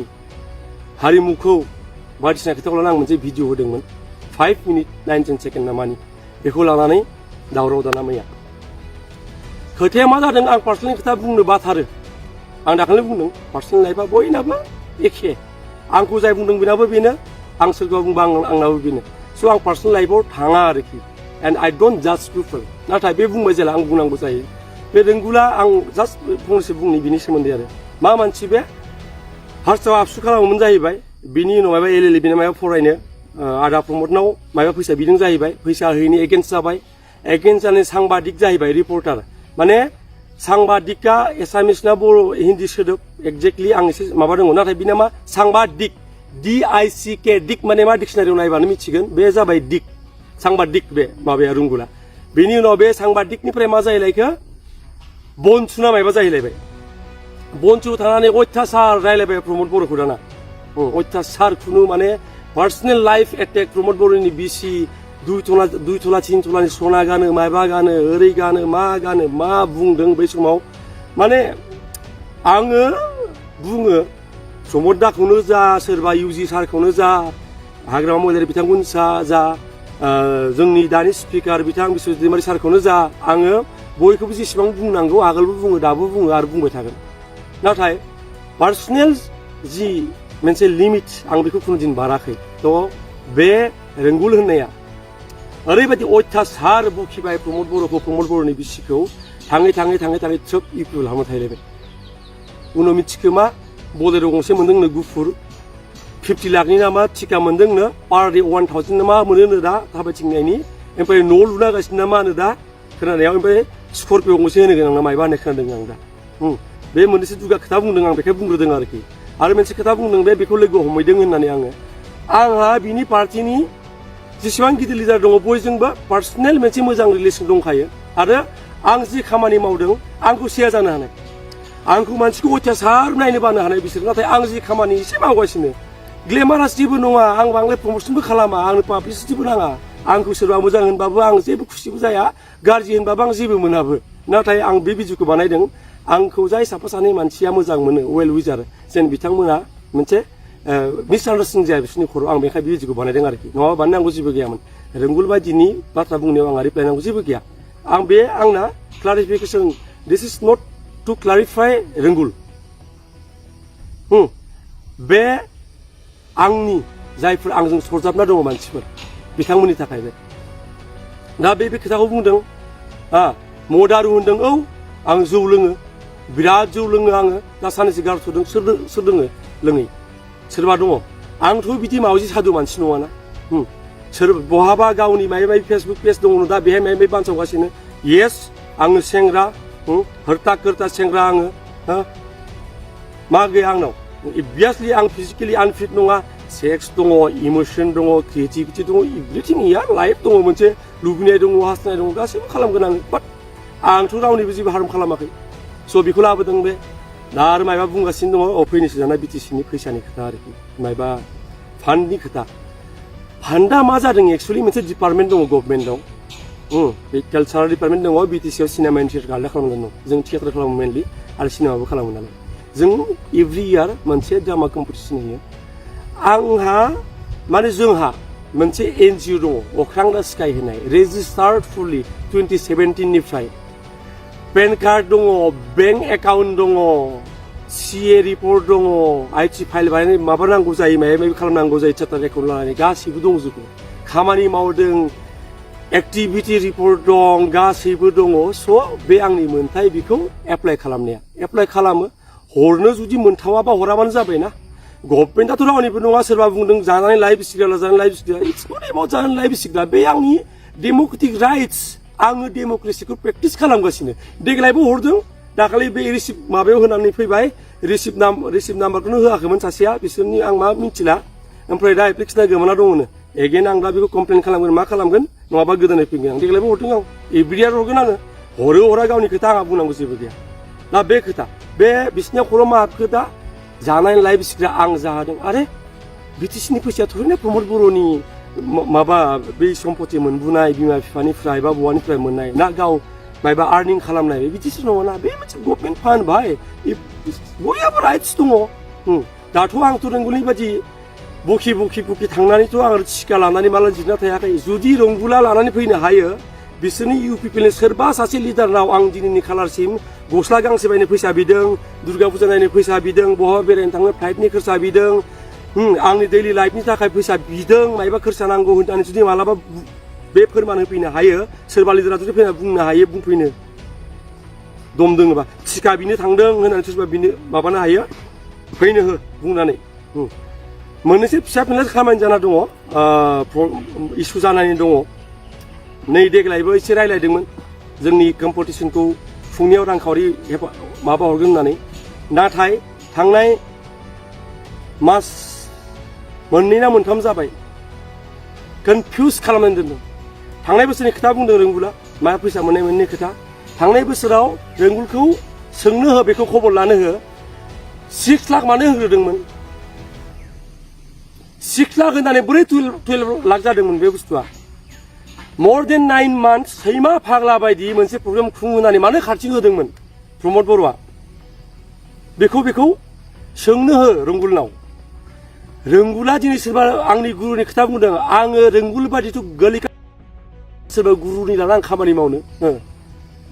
हारिमुखौ बायदिसिना खोथाखौ लानानै आं मोनसे भिडिअ होदोंमोन 5 मिनिट 9 सेकेन्ड नामानि बेखौ लानानै दावराव दाना मैया खोथाया मा जादों आं पार्सनेल खोथा बुंनो बाथारो आं दाखालि बुंदों पार्सनेल लाइफआ बयनाबो एखे आंखौ जाय बुंदों बेनाबो बेनो आं सोरखौबा बुंबा आंनाबो बेनो स' आं पार्सनेल लाइफआव थाङा आरोखि एन्ड आइ डोन्ट जाज पिपल नाथाय बे बुंबाय जेला आं बुंनांगौ जायो बे रोंगुला आं जास्ट फंनैसो बुंनि बिनि सोमोन्दै आरो मा मानसि बे फार्स्टआव आबसु खालामोमोन जाहैबाय बिनि उनाव माबा LLB बिना माबा फरायनो आदा प्रमदनाव माबा फैसा बिदों जाहैबाय फैसा होयैनि एगेन्स्ट जाबाय एगेन्स्ट जानाय सांबादिक जाहैबाय रिपर्टार माने सांबादिका एसामिस ना बर' हिन्दी सोदोब एक्जेक्टलि आं एसे माबा दङ नाथाय बिना मा सांबादिक DICK दिक माने मा डिक्सनारियाव नायबानो मिथिगोन बे जाबाय दिक सांबादिक बे माबाया रुंगुला बेनि उनाव बे सांबादिकनिफ्राय मा जाहैलायखो बनसुना मायबा जाहैलायबाय बनसु थानानै अयथासार रायलायबाय प्रमद बर'खौ दाना अयथासार खुनु माने पार्सनेल लाइफ एटेक प्रमद बर'नि बिसि 2 तला 3 तलानि सना गानो मायबा गानो ओरै गानो मा बुंदों बै समाव माने आङो बुङो प्रमद दाखौनो जा सोरबा UG सारखौनो जा हाग्रामा महिलारि बिथांखौनो जा जोंनि दानि स्पिकार बिथां बिश्वजित दैमारि सारखौनो जा आङो बयखौबो जेसेबां बुंनांगौ आगोलबो बुङो दाबो बुङो आरो बुंबाय थागोन नाथाय पार्सनेल जि मोनसे लिमिट आं बेखौ खुनु दिन बाराखै थ' बे रोंगुल होननाया ओरैबायदि अयथासार बखिबाय प्रमद बर'खौ प्रमद बर'नि बिसिखौ थाङै ट्रोब इउपि लामा थायलायबाय उनाव मिथिखो मा बलेर' गंसे मोनदोंनो गुफुर 50 लाखनि नामा टिका मोनदोंनो पार डे 1000 नामा मोनोनो दा थाबायथिंनायनि ओमफ्राय न' लुना गासिनो नामा होनो दा खोनानायाव ओमफ्राय स्करपिअ गंसे होनो गोनां ना मायबा होननाय खोनादों आं दा बे मोननैसो दुगा खोथा बुंदों आं बेखौ बुंग्रोदों आरोखि आरो मोनसे खोथा बुंदों बे बेखौ लोगो हमहैदों होननानै आंहा बिनि पार्टिनि जेसेबां गिदिर लिडार दङ बयजोंबो पार्सनेल मोनसे मोजां रिलेसन दंखायो आरो आं जि खामानि मावदों आंखौ सेया जानो हानाय आंखौ मानसिखौ अयथासार नायनो बानो हानाय बिसोर नाथाय आं जि खामानि एसे मावगासिनो ग्लेमारास जेबो नङा आं बांद्राय प्रमसनबो खालामा आंनो पाब्लिसिटिबो नाङा आंखौ सोरबा मोजां होनबाबो आं जेबो खुसिबो जाया गाज्रि होनबाबो आं जेबो मोनाबो नाथाय आं बे भिडिअखौ बानायदों आंखौ जाय साफा सानै मानसिया मोजां मोनो वेल विजार जेन बिथांमोना मोनसे मिसआन्डारस्टेन्डिं जाया बिसोरनि खर' आं बेखाय बे भिडिअखौ बानायदों आरोखि नङाबा बानायनांगौ जेबो गैयामोन रोंगुल बायदिनि बाथ्रा बुंनायाव आंहा रिप्लाय नांगौ जेबो गैया आं बे आंना क्लारिफिकेसन दिस इज नट टु क्लारिफाइ रोंगुल बे आंनि जायफोर आंजों सरजाबना दङ मानसिफोर बिथांमोननि थाखाय बे दा बे खोथाखौ बुंदों मदारु होनदों औ आं जौ लोङो बिराद जौ लोङो आङो दा सानैसो गारथ'दों सोर लोङो लोङै सोरबा दङ आंथ' बिदि मावजि सादु मानसि नङाना सोर बहाबा गावनि माबा माबि फेसबुक पेज दङ दा बेहाय माबा माबि बानसावगासिनो येस आङो सेंग्रा हरता खोरता सेंग्रा आङो मा गैया आंनाव अभियासलि आं फिजिकेलि आनफिट नङा सेक्स दङ इमोसन दङ क्रिएटिभिटि दङ एभ्रिथिं इया लाइफ दङ मोनसे लुबैनाय दङ हास्थायनाय दङ गासैबो खालामगोन आङो बाट आंथ' रावनिबो जेबो हार्म खालामाखै स' बेखौ लाबोदों बे दा आरो मायबा बुंगासिनो दङ फैनोसो जानाय BTCनि फैसानि खोथा आरोखि मायबा फान्डनि खोथा फान्डा मा जादों एक्सुवेलि मोनसे डिपार्टमेन्ट दङ गभर्नमेन्टआव बे कालचारेल डिपार्टमेन्ट दङ BTCआव सिनेमा इन्डास्ट्रि आलदा खालामगोन दं जों थियेटार खालामो मेनलि आरो सिनेमाबो खालामो नालाय जों एभ्रि इयार मोनसे ड्रामा कम्पिटिसन होयो आंहा माने जोंहा मोनसे NGO दङ अख्रां दा स्काइ होनाय रेजिस्टार्ड फुलि 2017 निफ्राय पेन कार्ड दङ बेंक एकाउन्ट दङ CA रिपर्ट दङ IT फाइल बानायनाय माबा नांगौ जायो माबा माबि खालामनांगौ जायो चार्टार एकाउन्ट लानानै गासैबो दंजोबो खामानि मावदों एक्टिभिटि रिपर्ट दं गासैबो दङ स' बे आंनि मोन्थाय बेखौ एप्लाइ खालामनाया एप्लाइ खालामो हरनो जुदि मोनथावाबा हराबानो जाबायना गभर्नमेन्टआथ' रावनिबो नङा सोरबा बुंदों जानानै लाइफ सिग्रा जानानै life Sigra it's not about जानानै लाइफ सिग्रा बे आंनि डेम'क्रेटिक राइट्स आङो डेम'क्रेसिखौ प्रेक्टिस खालामगासिनो देग्लायबो हरदों दाखालि बे रिसिप्ट माबायाव होनानै फैबाय रिसिप्ट नाम्बारखौनो होआखैमोन सासेया बिसोरनि आं मा मिथिला ओमफ्राय दा एप्लिकेसना गोमाना दङनो एगेन आं दा बेखौ कमप्लेन खालामगोन मा खालामगोन नङाबा गोदानै फैगोन आं देग्लायबो हरदों आं एभ्रियार हरगोन आङो हरो हरा गावनि खोथा आंहा बुंनांगौ जेबो गैया दा बे खोथा बे बिसिनिया खर' मा हाबखो दा जानाय लाइफ सिग्रा आं जादों आरे BTCनि फैसाया थोरैनो प्रमद बर'नि माबा बे सम्पति मोनबोनाय बिमा बिफानिफ्राय बा बवानिफ्राय मोननाय ना गाव मायबा आर्निं खालामनाय बिदिसो नङाना बे मोनसे गभर्नमेन्ट फान्ड भाई बयहाबो राइट्स दङ दाथ' आंथ' रोंगौनि बादि बुखि थांनानैथ' आं टिका लानानै माला जिरना थायाखै जुदि रंगुला लानानै फैनो हायो बिसोरनि इउपिपिएलनि सोरबा सासे लिडारनाव आं दिनैनि खालारसिम गस्ला गांसे बायनो फैसा बिदों दुर्गा फुजा नायनो फैसा बिदों बहा बेरायनो थांनो फ्लाइटनि खरसा बिदों आंनि दैलि लाइफनि थाखाय फैसा बिदों मायबा खरसा नांगौ होननानै जुदि मालाबा बे फोरमान होफैनो हायो सोरबा लिडारा जुदि फैना बुंनो हायो बुंफैनो दम दोङोबा टिका बिनो थांदों होननानै सोरबा बिनो माबानो हायो फैनो हो बुंनानै मोननैसो फिसा फिनला खामानि जाना दङ इसु जानानै दङ नै देग्लायबो एसे रायलायदोंमोन जोंनि कम्पिटिसनखौ खुंनायाव रांखावरि माबा हरगोन होननानै नाथाय थांनाय मास मोननै ना मोनथाम जाबाय कनफिउज खालामनानै दोनदों थांनाय बोसोरनि खोथा बुंदों रोंगुला मा फैसा मोननाय मोननै खोथा थांनाय बोसोराव रोंगुलखौ सोंनो हो बेखौ खबर लानो हो 6 लाख मानो होग्रोदोंमोन 6 लाख होनानै बोरै 12 लाख जादोंमोन बे बुस्थुआ more than 9 months सैमा फाग्ला बायदि मोनसे प्रग्राम खुंहोनानै मानो खारथिं होदोंमोन प्रमद बर'आ बेखौ सोंनो हो रोंगुलनाव रोंगुला दिनै सोरबा आंनि गुरुनि खोथा बुंदों आङो रोंगुल बादिथ' गोलैखा सोरबा गुरुनि लाना आं खामानि मावनो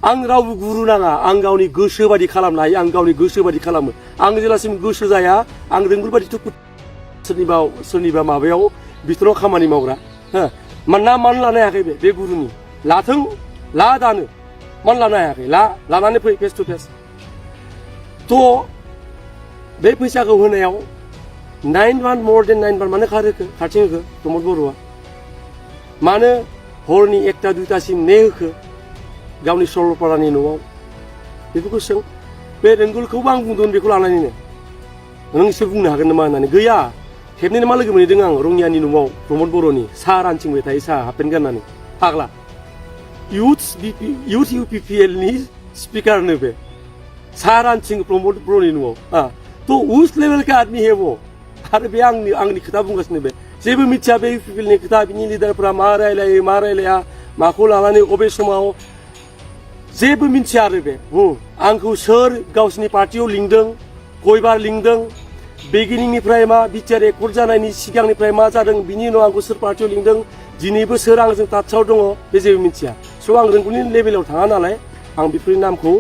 आं रावबो गुरु नाङा आं गावनि गोसो बादि खालामनो हायो आं गावनि गोसो बादि खालामो आं जेलासिम गोसो जाया आं रोंगुल बादिथ' सोरनिबा माबायाव बिथोराव खामानि मावग्रा मानो लानो हायाखै बे गुरुनि लाथों ला दानो मानो लानो हायाखै लानानै फै फेस टु फेस थ' बे फैसाखौ होनायाव 9 months more than 9 months मानो खारथिं होखो प्रमद बर'आ मानो हरनि 1टा 2टासिम ने होखो गावनि सरलपारानि न'आव बेफोरखौ सों बे रोंगुलखौबो आं बुंदों बेखौ लानानैनो नों एसे बुंनो हागोन नामा होननानै गैया खेबनैनो मा लोगो मोनहैदों आं रङियानि न'आव प्रमद बर'नि साहा रानथिंबाय थायो साहा हाफपेन्ट गाननानै फाग्ला इउथ इउपिपिएलनि स्पिकारनो बे साहा रानथिं प्रमद बर'नि न'आव थ' उस लेभेल का आदमी है वो आरो बे आंनि खोथा बुंगासिनो बे जेबो मिथिया बे इउपिपिएलनि खोथा बिनि लिडारफोरा मा रायलायो मा रायलाया माखौ लानानै अबे समाव जेबो मिथिया आरो बे आंखौ सोर गावसिनि पार्टियाव लिंदों गयबार लिंदों बेगिनिंनिफ्राय मा बिटिआर एकर्ड जानायनि सिगांनिफ्राय मा जादों बिनि उनाव आंखौ सोर पार्टियाव लिंदों दिनैबो सोर आंजों टाचाव दङ बे जेबो मिथिया स' आं रोंगौनि लेभेलाव थाङा नालाय आं बेफोरनि नामखौ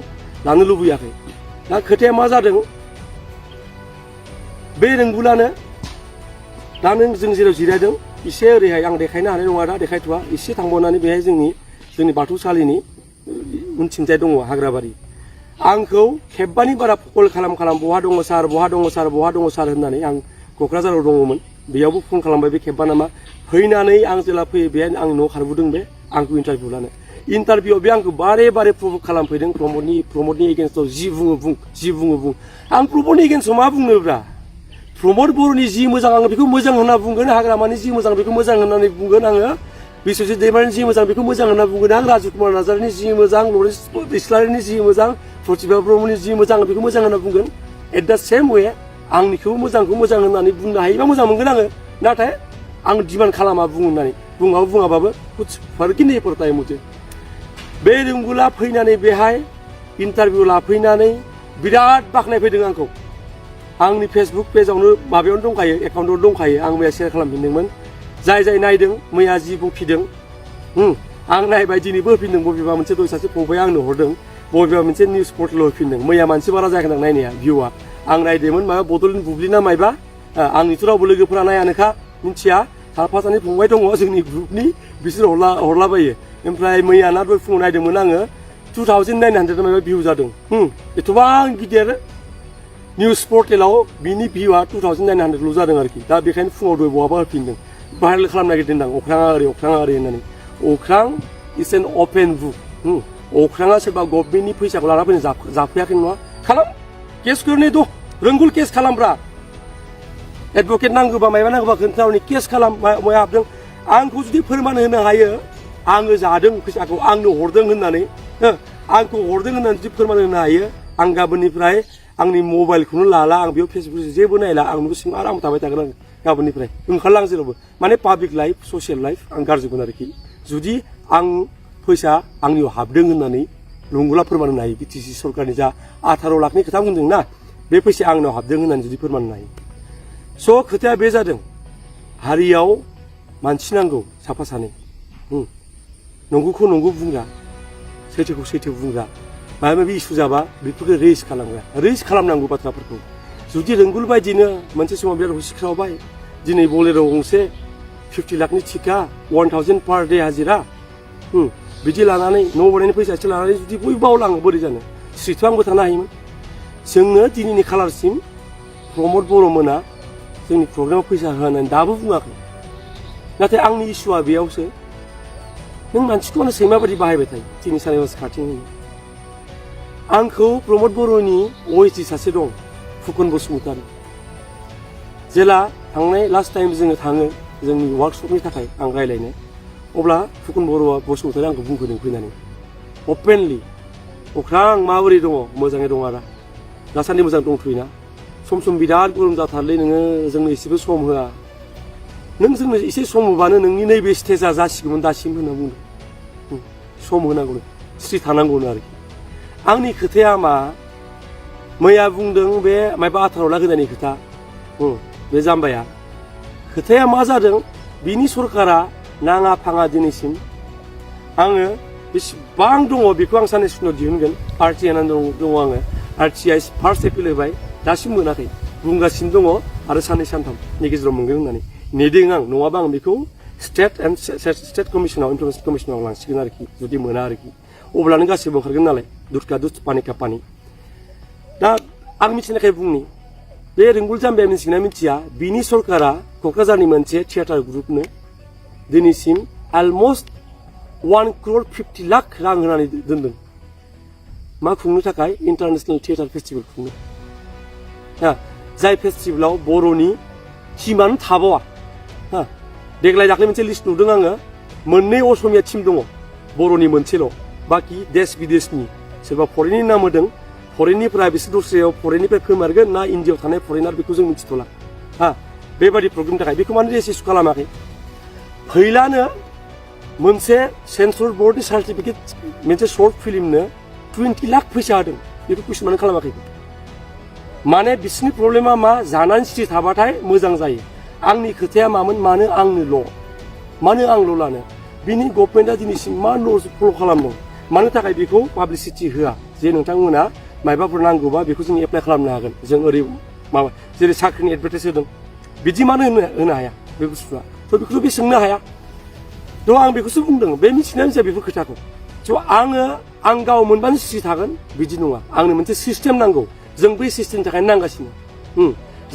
लानो लुबैयाखै दा खोथाया मा जादों बे रोंगुलानो दा नों जों जेराव जिरायदों एसे ओरैहाय आं देखायनो हानाय नङा दा देखायथ'वा एसे थांबावनानै बेहाय जोंनि बाथौसालिनि उनथिंजाय दङ हाग्राबारि आंखौ खेबबानि बारा कल खालाम बहा दङ सार बहा दङ सार होननानै आं क'क्राझाराव दङमोन बेयावबो फन खालामबाय बे खेबबा नामा फैनानै आं जेला फैयो बे आंनि न'आव खारबोदों बे आंखौ इन्टारभिउ लानो इन्टारभिउआव बे आंखौ बारे प्रभक खालामफैदों प्रमदनि एगेन्स्टआव जि बुङो बुं आं प्रमदनि एगेन्स्टआव मा बुंनोब्रा प्रमद बर'नि जि मोजां आङो बेखौ मोजां होनना बुंगोन हाग्रामानि जि मोजां बेखौ मोजां होननानै बुंगोन आङो बिश्वजित दैमारिनि जि मोजां बेखौ मोजां होनना बुंगोन आं राजकुमार नार्जारिनि जि मोजां लरेन्स इस्लारिनि जि मोजां प्रतिभा ब्रह्मनि जि मोजां बेखौ मोजां होनना बुंगोन एट दा सेम वे आंनिखौ मोजांखौ मोजां होननानै बुंनो हायोबा मोजां मोनगोन आङो नाथाय आं डिमान्ड खालामा बुंनानै बुङाबाबो कुछ फर्क नहीं पड़ता है मुझे बे रोंगुला फैनानै बेहाय इन्टारभिउ लाफैनानै बिराद बाख्नायफैदों आंखौ आंनि फेसबुक पेजावनो माबायावनो दंखायो एकाउन्टआव दंखायो आं मैया शेयार खालामफिनदोंमोन जाय नायदों मैया जि बुंफिदों आं नायबाय दिनैबो होफिनदों बबेबा मोनसे दय सासे फंबाया आंनो हरदों बबेबा मोनसे निउस पर्टेलाव होफिनदों मैया मानसि बारा जायाखै आं नायनाया भिउआ आं नायदोंमोन माबा बड'लेण्ड बुब्लिना मायबा आंनिथ' रावबो लोगोफोरा नायानोखा मिथिया साफा सानै फंबाय दङ जोंनि ग्रुपनि बिसोर हरलाबायो ओमफ्राय मैया ना दय फुङाव नायदोंमोन आङो 2900 माबा भिउ जादों एथ'बां गिदिर निउस पर्टेलाव बिनि भिउआ 2900ल' जादों आरोखि दा बेखायनो फुङाव दय बहाबा होफिनदों भाइरेल खालामनो नागिरदों आं अख्राङा ओरै होननानै अख्रां इज एन अपेन बुक अख्राङा सोरबा गभर्नमेन्टनि फैसाखौ लाना फैनो जाफैयाखै नङा खालाम केस करने दो रोंगुल केस खालामब्रा एडभकेट नांगौबा मायबा नांगौबा खोन्थावनि केस खालाम माया हाबदों आंखौ जुदि फोरमान होनो हायो आङो जादों फैसाखौ आंनो हरदों होननानै आंखौ हरदों होननानै जुदि फोरमान होनो हायो आं गाबोननिफ्राय आंनि मबाइलखौनो लाला आं बेयाव फेसबुक जेबो नायला आं न'खौ सिङाव आराम थाबाय थागोन आं गाबोननिफ्राय ओंखारला आं जेरावबो माने पाब्लिक लाइफ ससियेल लाइफ आं गारजोबगोन आरोखि जुदि आं फैसा आंनियाव हाबदों होननानै नंगौला फोरमान होनो हायो बिटिसि सरकारनि जा 18 लाखनि खोथा बुंदों ना बे फैसाया आंनाव हाबदों होननानै जुदि फोरमान होनो हायो स' खोथाया बे जादों हारियाव मानसि नांगौ साफा सानै नंगौखौ नंगौ बुंग्रा सैथोखौ सैथो बुंग्रा माबा माबि इसु जाबा बेफोरखौ रेज खालामग्रा रेज खालामनांगौ बाथ्राफोरखौ जुदि रोंगुल बायदिनो मोनसे समाव बिराद हुसिख्रावबाय दिनै बलेर' गंसे 50 लाखनि थिखा 1000 पार डे हाजिरा बिदि लानानै न' बनायनि फैसा एसे लानानै जुदि बयबो बावलाङो बोरै जानो स्रिथ' आंबो थानो हायोमोन जोंनो दिनैनि खालारसिम प्रमद बर' मोना जोंनि प्रग्रामाव फैसा होनानै दाबो बुङाखै नाथाय आंनि इसुआ बेयावसो नों मानसिखौनो सैमा बायदि बाहायबाय थायो दिनै सानै मास खाथिं होनो आंखौ प्रमद बर'नि OSD सासे दं फुकन बसुमतारी जेला थांनाय लास्ट टाइम जोङो थाङो जोंनि वार्कशपनि थाखाय आं रायलायनो अब्ला फुकन बसुमतारी आंखौ बुंफैदों फैनानै अपेनलि अख्रां माबोरै दङ मोजाङै दं आदा दासान्दि मोजां दंथ'योना सम सम बिराद गरम जाथारलै नोङो जोंनो एसेबो सम होआ नों जोंनो एसे सम होबानो नोंनि नैबे स्टेजआ जासिगौमोन दासिम होनना बुंदों सम होनांगौनो स्रि थानांगौनो आरोखि आंनि खोथाया मा मैया बुंदों बे माबा 18 लाख होनायनि खोथा बे जाम्बाया खोथाया मा जादों बिनि सरकारा नाङा फाङा दिनैसिम आङो बेसेबां दङ बेखौ आं साननैसो उनाव दिहुनगोन RTI होननानै दङ आङो RTI फार्स्ट एपिल होबाय दासिम मोनाखै बुंगासिनो दङ आरो साननै सानथामनि गेजेराव मोनगोन होननानै नेदों आं नङाबा आं बेखौ स्टेट कमिसनाव इनफरमेशन कमिसनाव लांसिगोन आरोखि जुदि मोना आरोखि अब्लानो गासिबो ओंखारगोन नालाय दुधका दुध पानि का पानि दा आं मिथिनायखाय बुंनि बे रोंगुल जाम्बाया मिथिगोना मिथिया बिनि सरकारा क'क्राझारनि मोनसे थियेटार ग्रुपनो दिनैसिम अलमस्ट 1 crore 50 लाख रां होनानै दोनदों मा खुंनो थाखाय इन्टारनेशनेल थियेटार फेस्टिभेल खुंनो जाय फेस्टिभेलाव बर'नि टिमानो थाबावा देग्लाय दाख्लै मोनसे लिस्ट नुदों आङो मोननै असमिया टिम दङ बर'नि मोनसेल' बाखि देश बिदेशनि सोरबा फरेननि नाम होदों फरेननिफ्राय बिसोर दस्रायाव फरेननिफ्राय फैमारगोन ना इन्डियायाव थानाय फरेनार बेखौ जों मिथिथ'ला बेबादि प्रग्रामनि थाखाय बेखौ मानो रेजिस्टार खालामाखै फैलानो मोनसे सेन्सर बर्डनि सार्टिफिकेट मोनसे शर्ट फिल्मनो 20 लाख फैसा होदों बेखौ कुइसन मानो खालामाखै माने बिसोरनि प्रब्लेमा मा जानानै सिरि थाबाथाय मोजां जायो आंनि खोथाया मामोन मानो आंल' लानो बिनि गभर्नमेन्टआ दिनैसिम मा ल'स फल' खालामदों मानो थाखाय बेखौ पाब्लिसिटि होआ जे नोंथांमोना मायबाफोर नांगौबा बेखौ जों एप्लाइ खालामनो हागोन जों ओरै माबा जेरै साख्रिनि एडभार्टाइज होदों बिदि मानो होनो हाया बे बुस्थुआ थ' बेखौथ' बे सोंनो हाया थ' आं बेखौसो बुंदों बे मिथिनायानो जाया बेफोर खोथाखौ स' आं गाव मोनबानो सिरि थागोन बिदि नङा आंनो मोनसे सिस्टेम नांगौ जों बै सिस्टेमनि थाखायनो नांगासिनो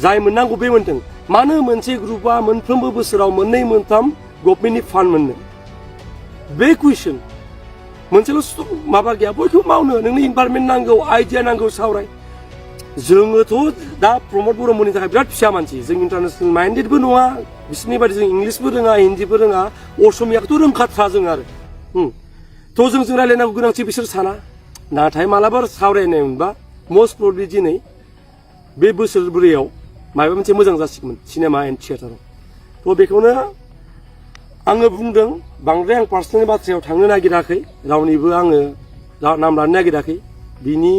जाय मोननांगौ बे मोनदों मानो मोनसे ग्रुपआ मोनफ्रोमबो बोसोराव 2-3 गभर्नमेन्टनि फान्ड मोननो बे कुइसन मोनसेल' माबा गैया बयखौबो मावनो नोंनो इनभारमेन्ट नांगौ आइडिया नांगौ सावराय जोङोथ' दा प्रमद बर'मोननि थाखाय बिराद फिसा मानसि जों इन्टारनेसनेल माइन्डेडबो नङा बिसोरनि बायदि जों इंलिसबो रोङा हिन्दीबो रोङा असमियाखौथ' रोंखाथ्रा जों आरो थ' जों रायलायनांगौ गोनांथि बिसोर साना नाथाय मालाबा सावरायनाय मोनबा मस्ट प्रब्लि दिनै बे बोसोरब्रैयाव माबा मोनसे मोजां जासिगौमोन सिनेमा एन्ड थियेटाराव थ' बेखौनो आङो बुंदों बांद्राय आं पार्सनेल बाथ्रायाव थांनो नागिराखै रावनिबो आङो नाम लानो नागिराखै बिनि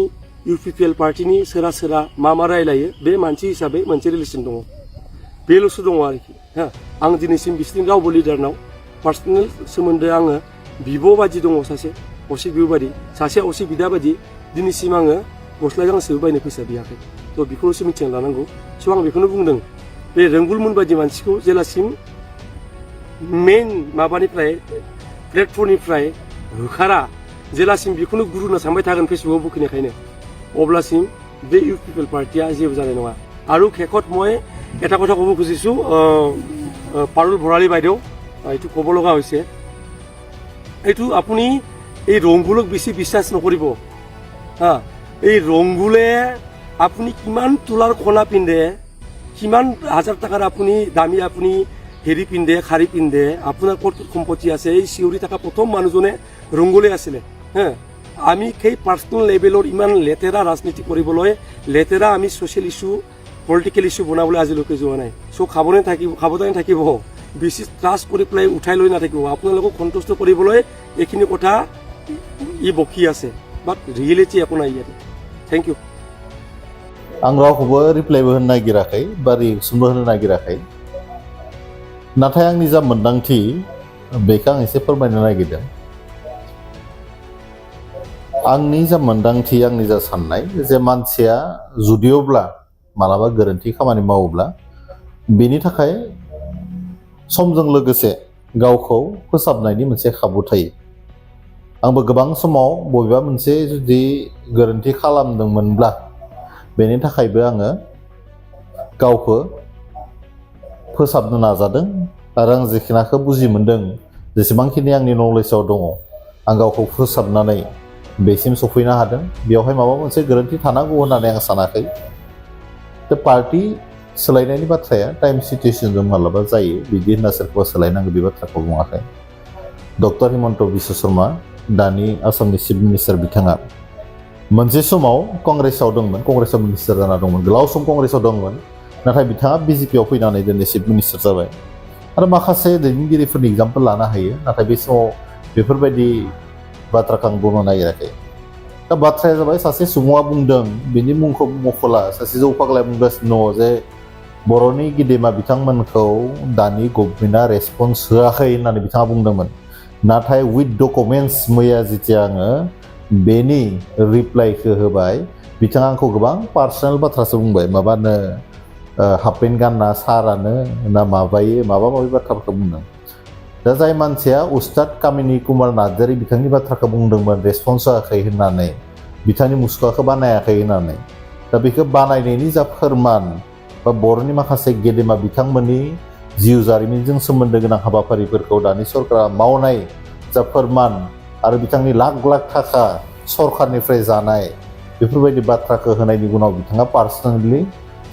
UPPL पार्टिनि सोरा मा रायलायो बे मानसि हिसाबै मोनसे रिलेसन दङ बेल'सो दङ आरोखि आं दिनैसिम बिसोरनि रावबो लिडारनाव पार्सनेल सोमोन्दो आङो बिब' बादि दङ सासे असे बिब' बादि सासे असे बिदा बादि दिनैसिम आङो गस्ला गांसेबो बायनो फैसा बियाखै थ' बेखौल'सो मिथिना लानांगौ स' आं बेखौनो बुंदों बे रोंगुलमोन बायदि मानसिखौ जेलासिम मेन माबानिफ्राय प्लेटफर्मनिफ्राय होखारा जेलासिम बेखौनो गुरु होनना सानबाय थागोन फेसबुकआव बुखिनायखायनो अब्लासिम बे UPPL पार्टिया जेबो जानाय नङा আৰু শেষত মই এটা কথা ক'ব খুজিছোঁ পাৰুল ভৰালী বাইদেউ এইটো ক'ব লগা হৈছে এইটো আপুনি এই ৰংগুলক বেছি বিশ্বাস নকৰিব এই ৰংগুলে আপুনি কিমান তোলাৰ কণা পিন্ধে কিমান হাজাৰ টকাৰ আপুনি দামী আপুনি হেৰি পিন্ধে শাৰী পিন্ধে আপোনাৰ ক'ত সম্পত্তি আছে এই চিঞৰি থকা প্ৰথম মানুহজনে ৰংগুলে আছিলে আমি সেই পাৰ্চনেল লেভেলৰ ইমান লেতেৰা ৰাজনীতি কৰিবলৈ লেতেৰা আমি ছ'চিয়েল ইছ্যু পলিটিকেল ইছ্যু বনাবলৈ আজিলৈকে যোৱা নাই চ' সাৱধানে থাকিব বেছি ট্ৰাষ্ট কৰি পেলাই উঠাই লৈ নাথাকিব আপোনালোকক সন্তুষ্ট কৰিবলৈ এইখিনি কথা ই বকি আছে बाट रियेलिटिया को नायो आरो थैंक यू आं रावखौबो रिप्लाइबो होनो नागिराखै बा रिएक्सनबो होनो नागिराखै नाथाय आंनि जा मोन्दांथि बेखौ आं एसे फोरमायनो नागिरदों आंनि जा मोन्दांथि आंनि जा साननाय जे मानसिया जुदियोब्ला मालाबा गोरोन्थि खामानि मावोब्ला बेनि थाखाय समजों लोगोसे गावखौ फोसाबनायनि मोनसे खाबु थायो आंबो गोबां समाव बबेबा मोनसे जुदि गोरोन्थि खालामदोंमोनब्ला बेनि थाखायबो आङो गावखौ फोसाबनो नाजादों आरो आं जेखिनाखौ बुजि मोनदों जेसेबांखिनि आंनि नलेजाव दङ आं गावखौ फोसाबनानै बेसिम सफैनो हादों बेवहाय माबा मोनसे गोरोन्थि थानांगौ होननानै आं सानाखै दा पार्टी सोलायनायनि बाथ्राया टाइम सिटुएसनजों माब्लाबा जायो बिदि होनना सोरखौबा सोलायनांगौ बे बाथ्राखौ बुङाखै डक्टर हिमन्त बिश्व शर्मा दानि आसामनि चिफ मिनिस्टार बिथाङा मोनसे समाव कंग्रेसाव दंमोन कंग्रेसाव मिनिस्टार जाना दंमोन गोलाव सम कंग्रेसाव दंमोन नाथाय बिथाङा बिजेपिआव फैनानै दिनै चिफ मिनिस्टार जाबाय आरो माखासे दैदेनगिरिफोरनि एग्जाम्पल लानो हायो नाथाय बे समाव बेफोरबायदि बाथ्राखौ आं बुंनो नागिराखै दा बाथ्राया जाबाय सासे सुबुङा बुंदों बिनि मुंखौ मख'ला सासे जौ फाग्लाया बुंगासिनो दङ जे बर'नि गेदेमा बिथांमोनखौ दानि गभर्नमेन्टआ रेसपन्स होआखै होननानै बिथाङा बुंदोंमोन नाथाय उइथ डकुमेन्टस मैया जेथिया आङो बेनि रिप्लाइखौ होबाय बिथाङा आंखौ गोबां पार्सनेल बाथ्रासो बुंबाय माबानो हाफ पेन्ट गानना सारानो ना माबायो माबा माबि बाथ्राफोरखौ बुंदों दा जाय मानसिया उस्ताद कामिनी कुमार नार्जारी बिथांनि बाथ्राखौ बुंदोंमोन रेसपन्स होआखै होननानै बिथांनि मुसुखाखौ बानायाखै होननानै दा बेखौ बानायनायनि जा फोरमान बा बर'नि माखासे गेदेमा बिथांमोननि जिउ जारिमिनजों सोमोन्दो गोनां हाबाफारिफोरखौ दानि सरकारा मावनाय जा फोरमान आरो बिथांनि लाख लाख थाखा सरकारनिफ्राय जानाय बेफोरबायदि बाथ्राखौ होनायनि उनाव बिथाङा पार्सनेलि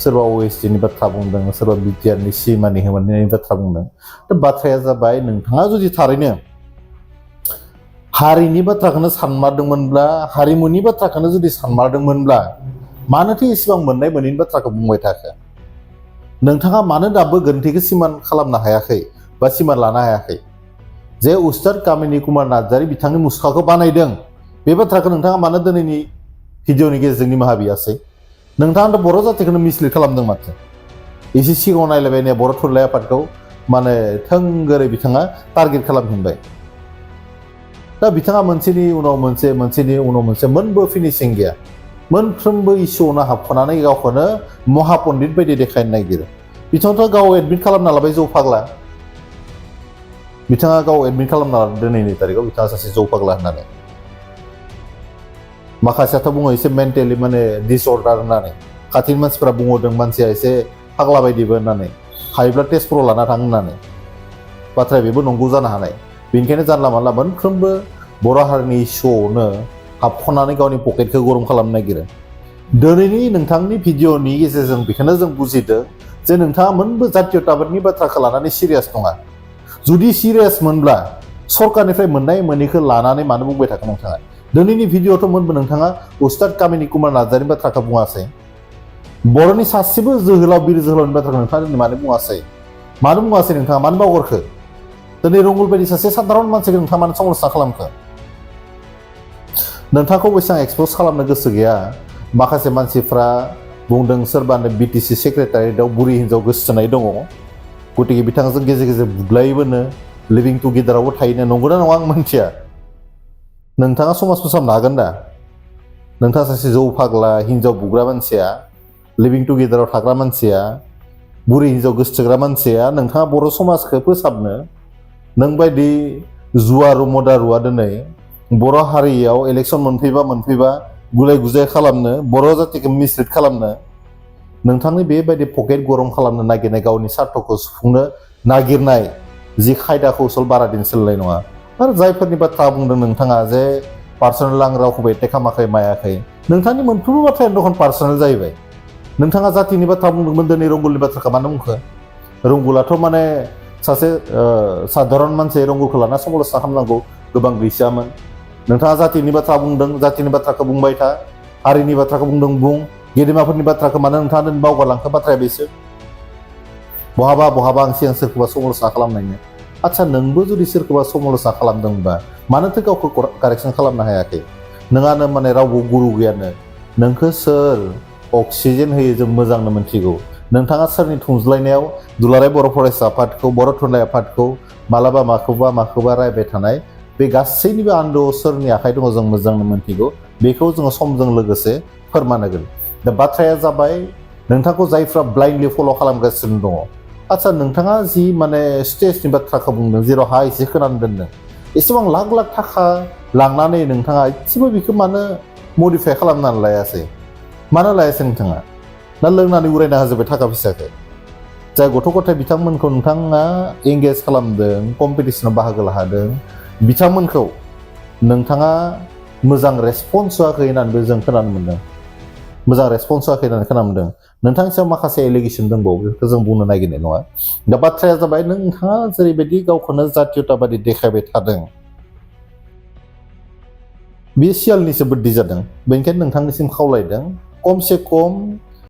सोरबा ओएसडीनि बाथ्रा बुंदों सोरबा बिटिआरनि सिमानि होनायनि बाथ्रा बुंदों दा बाथ्राया जाबाय नोंथाङा जुदि थारैनो हारिनि बाथ्राखौनो सानमारदोंमोनब्ला हारिमुनि बाथ्राखौनो जुदि सानमारदोंमोनब्ला मानोथो इसेबां मोननाय मोनैनि बाथ्राखौ बुंबाय थाखो नोंथाङा मानो दाबो गोरोन्थिखौ सिमान खालामनो हायाखै बा सिमान लानो हायाखै जे उस्ताद कामिनी कुमार नार्जारी बिथांनि मुसुखाखौ बानायदों बे बाथ्राखौ नोंथाङा मानो दिनैनि भिडिअनि गेजेरजों निमाहा बियासै नोंथाङा बर' जातिखौनो मिसलिड खालामदों माथो एसे सिगाङाव नायलायबाय बर' थुनलाइ आफादखौ माने थोंगोरै बिथाङा टारगेट खालामफिनबाय दा बिथाङा मोनसेनि उनाव मोनसे मोनबो फिनिशिं गैया मोनफ्रोमबो इस्युआवनो हाबख'नानै गावखौनो महापन्डित बायदि देखायनो नागिरो बिथाङाथ' गाव एडमिट खालामना लाबाय जौ फाग्ला बिथाङा गाव एडमिट खालामना लादों दिनैनि तारिखआव बिथाङा सासे जौ फाग्ला होननानै माखासेयाथ' बुङो एसे मेन्टेलि माने डिसअर्डार होननानै खाथिनि मानसिफ्रा बुंहरदों मानसिया एसे फाग्ला बायदिबो होननानै हायोब्ला टेस्टफोराव लाना थां होननानै बाथ्राया बेबो नंगौ जानो हानाय बेनिखायनो जानला मानला मोनफ्रोमबो बर' हारिनि इस्युआवनो हाबख'नानै गावनि पकेटखौ गरम खालामनो नागिरो दिनैनि नोंथांनि भिडिअनि गेजेरजों बेखौनो जों बुजिदों जे नोंथाङा मोनबो जातीयताबादनि बाथ्राखौ लानानै सिरियास नङा जुदि सिरियास मोनब्ला सरकारनिफ्राय मोननाय मोनैखौ लानानै मानो बुंबाय थाखो नोंथाङा दिनैनि भिडिअआवथ' मोनबो नोंथाङा उस्ताद कामिनी कुमार नार्जारीनि बाथ्राखौ बुङासै बर'नि सासेबो जोहोलाव बिर जोहोलावनि बाथ्राखौ नोंथाङा दिनै मानो बुङासै नोंथाङा मानो बावगारखो दिनै रंगुल बायदि सासे साधारन मानसिखौ नोंथाङा मानो समालोचना खालामखो नोंथांखौ बेसेबां एक्सप'ज खालामनो गोसो गैया माखासे मानसिफ्रा बुंदों सोरबानो बिटिसि सेक्रेटारियेटआव बुरि हिन्जाव गोसोथोनाय दङ गतिके बिथांजों गेजेर गेजेर बुग्लायोबोनो लिभिं टुगेदारावबो थायोनो नंगौना नङा आं मिन्थिया नोंथाङा समाज फोसाबनो हागोन दा नोंथाङा सासे जौ फाग्ला हिन्जाव बुग्रा मानसिया लिभिं टुगेदाराव थाग्रा मानसिया बुरि हिन्जाव गोसोथोग्रा मानसिया नोंथाङा बर' समाजखौ फोसाबनो नों बायदि जुवारु मदारुआ दिनै बर' हारियाव इलेक्सन मोनफैबा गुलाय गुजाय खालामनो बर' जातिखौ मिसलिड खालामनो नोंथांनि बेबायदि पकेट गरम खालामनो नागिरनाय गावनि सार्थखौ सुफुंनो नागिरनाय जि खायदा कौशल बारा दिन सोलिनाय नङा आरो जायफोरनि बाथ्रा बुंदों नोंथाङा जे पार्सनेल आं रावखौबो एटेक खालामाखै मायाखै नोंथांनि मोनफ्रोमबो बाथ्रायानो दखन पार्सनेल जाहैबाय नोंथाङा जातिनि बाथ्रा बुंदोंमोन दिनै रंगुलनि बाथ्राखौ मानो बुंखो रंगुलाथ' माने सासे साधारन मानसि रंगुलखौ लाना समालोचना खालामनांगौ गोबां गैसामोन नोंथाङा जातिनि बाथ्रा बुंदों जातिनि बाथ्राखौ बुंबाय था हारिनि बाथ्राखौ बुंदों बुं गेदेमाफोरनि बाथ्राखौ मानो नोंथाङा दिनै बावगारलांखो बाथ्राया बेसो बहाबा आं सिगां सोरखौबा समालोचना खालामनायनो आच्छा नोंबो जुदि सोरखौबा समालोचना खालामदोंबा मानोथो गावखौ कारेक्सन खालामनो हायाखै नोंहानो माने रावबो गुरु गैयानो नोंखौ सोर अक्सिजेन होयो जों मोजांनो मोनथिगौ नोंथाङा सोरनि थुनज्लायनायाव दुलाराय बर' फरायसा आफादखौ बर' थुनलाइ आफादखौ मालाबा माखौबा रायबाय थानाय बे गासैनिबो आन्दोआव सोरनि आखाइ दङ जों मोजांनो मोनथिगौ बेखौ जोङो समजों लोगोसे फोरमान होगोन दा बाथ्राया जाबाय नोंथांखौ जायफ्रा ब्लाइन्डलि फल' खालामगासिनो दङ आচ্ছা नोंथाङा जि माने स्टेजनि बाथ्राखौ बुंदों जेराव हा एसे खोनानो दोनदों एसेबां लाख लाख थाखा लांनानै नोंथाङा एसेबो बेखौ मानो मडिफाइ खालामनानै लायासै मानो लायासै नोंथाङा ना लोंनानै उरायना होजोब्बाय थाखा फैसाखौ जाय गथ' गथाय बिथांमोनखौ नोंथाङा एंगेज खालामदों कम्पिटिसनाव बाहागो लाहोदों बिथांमोनखौ नोंथाङा मोजां रेसपन्स होआखै होननानैबो जों खोनानो मोन्दों मोजां रेसपन्स होआखै होननानै खोनानो मोन्दों नोंथांनि सायाव माखासे एलिगेसन दंबावो बेखौ जों बुंनो नागिरनाय नङा दा बाथ्राया जाबाय नोंथाङा जेरैबायदि गावखौनो जातीयताबादि देखायबाय थादों बे सियालनिसो बुद्धि जादों बेनिखायनो नोंथांनिसिम खावलायदों खमसे खम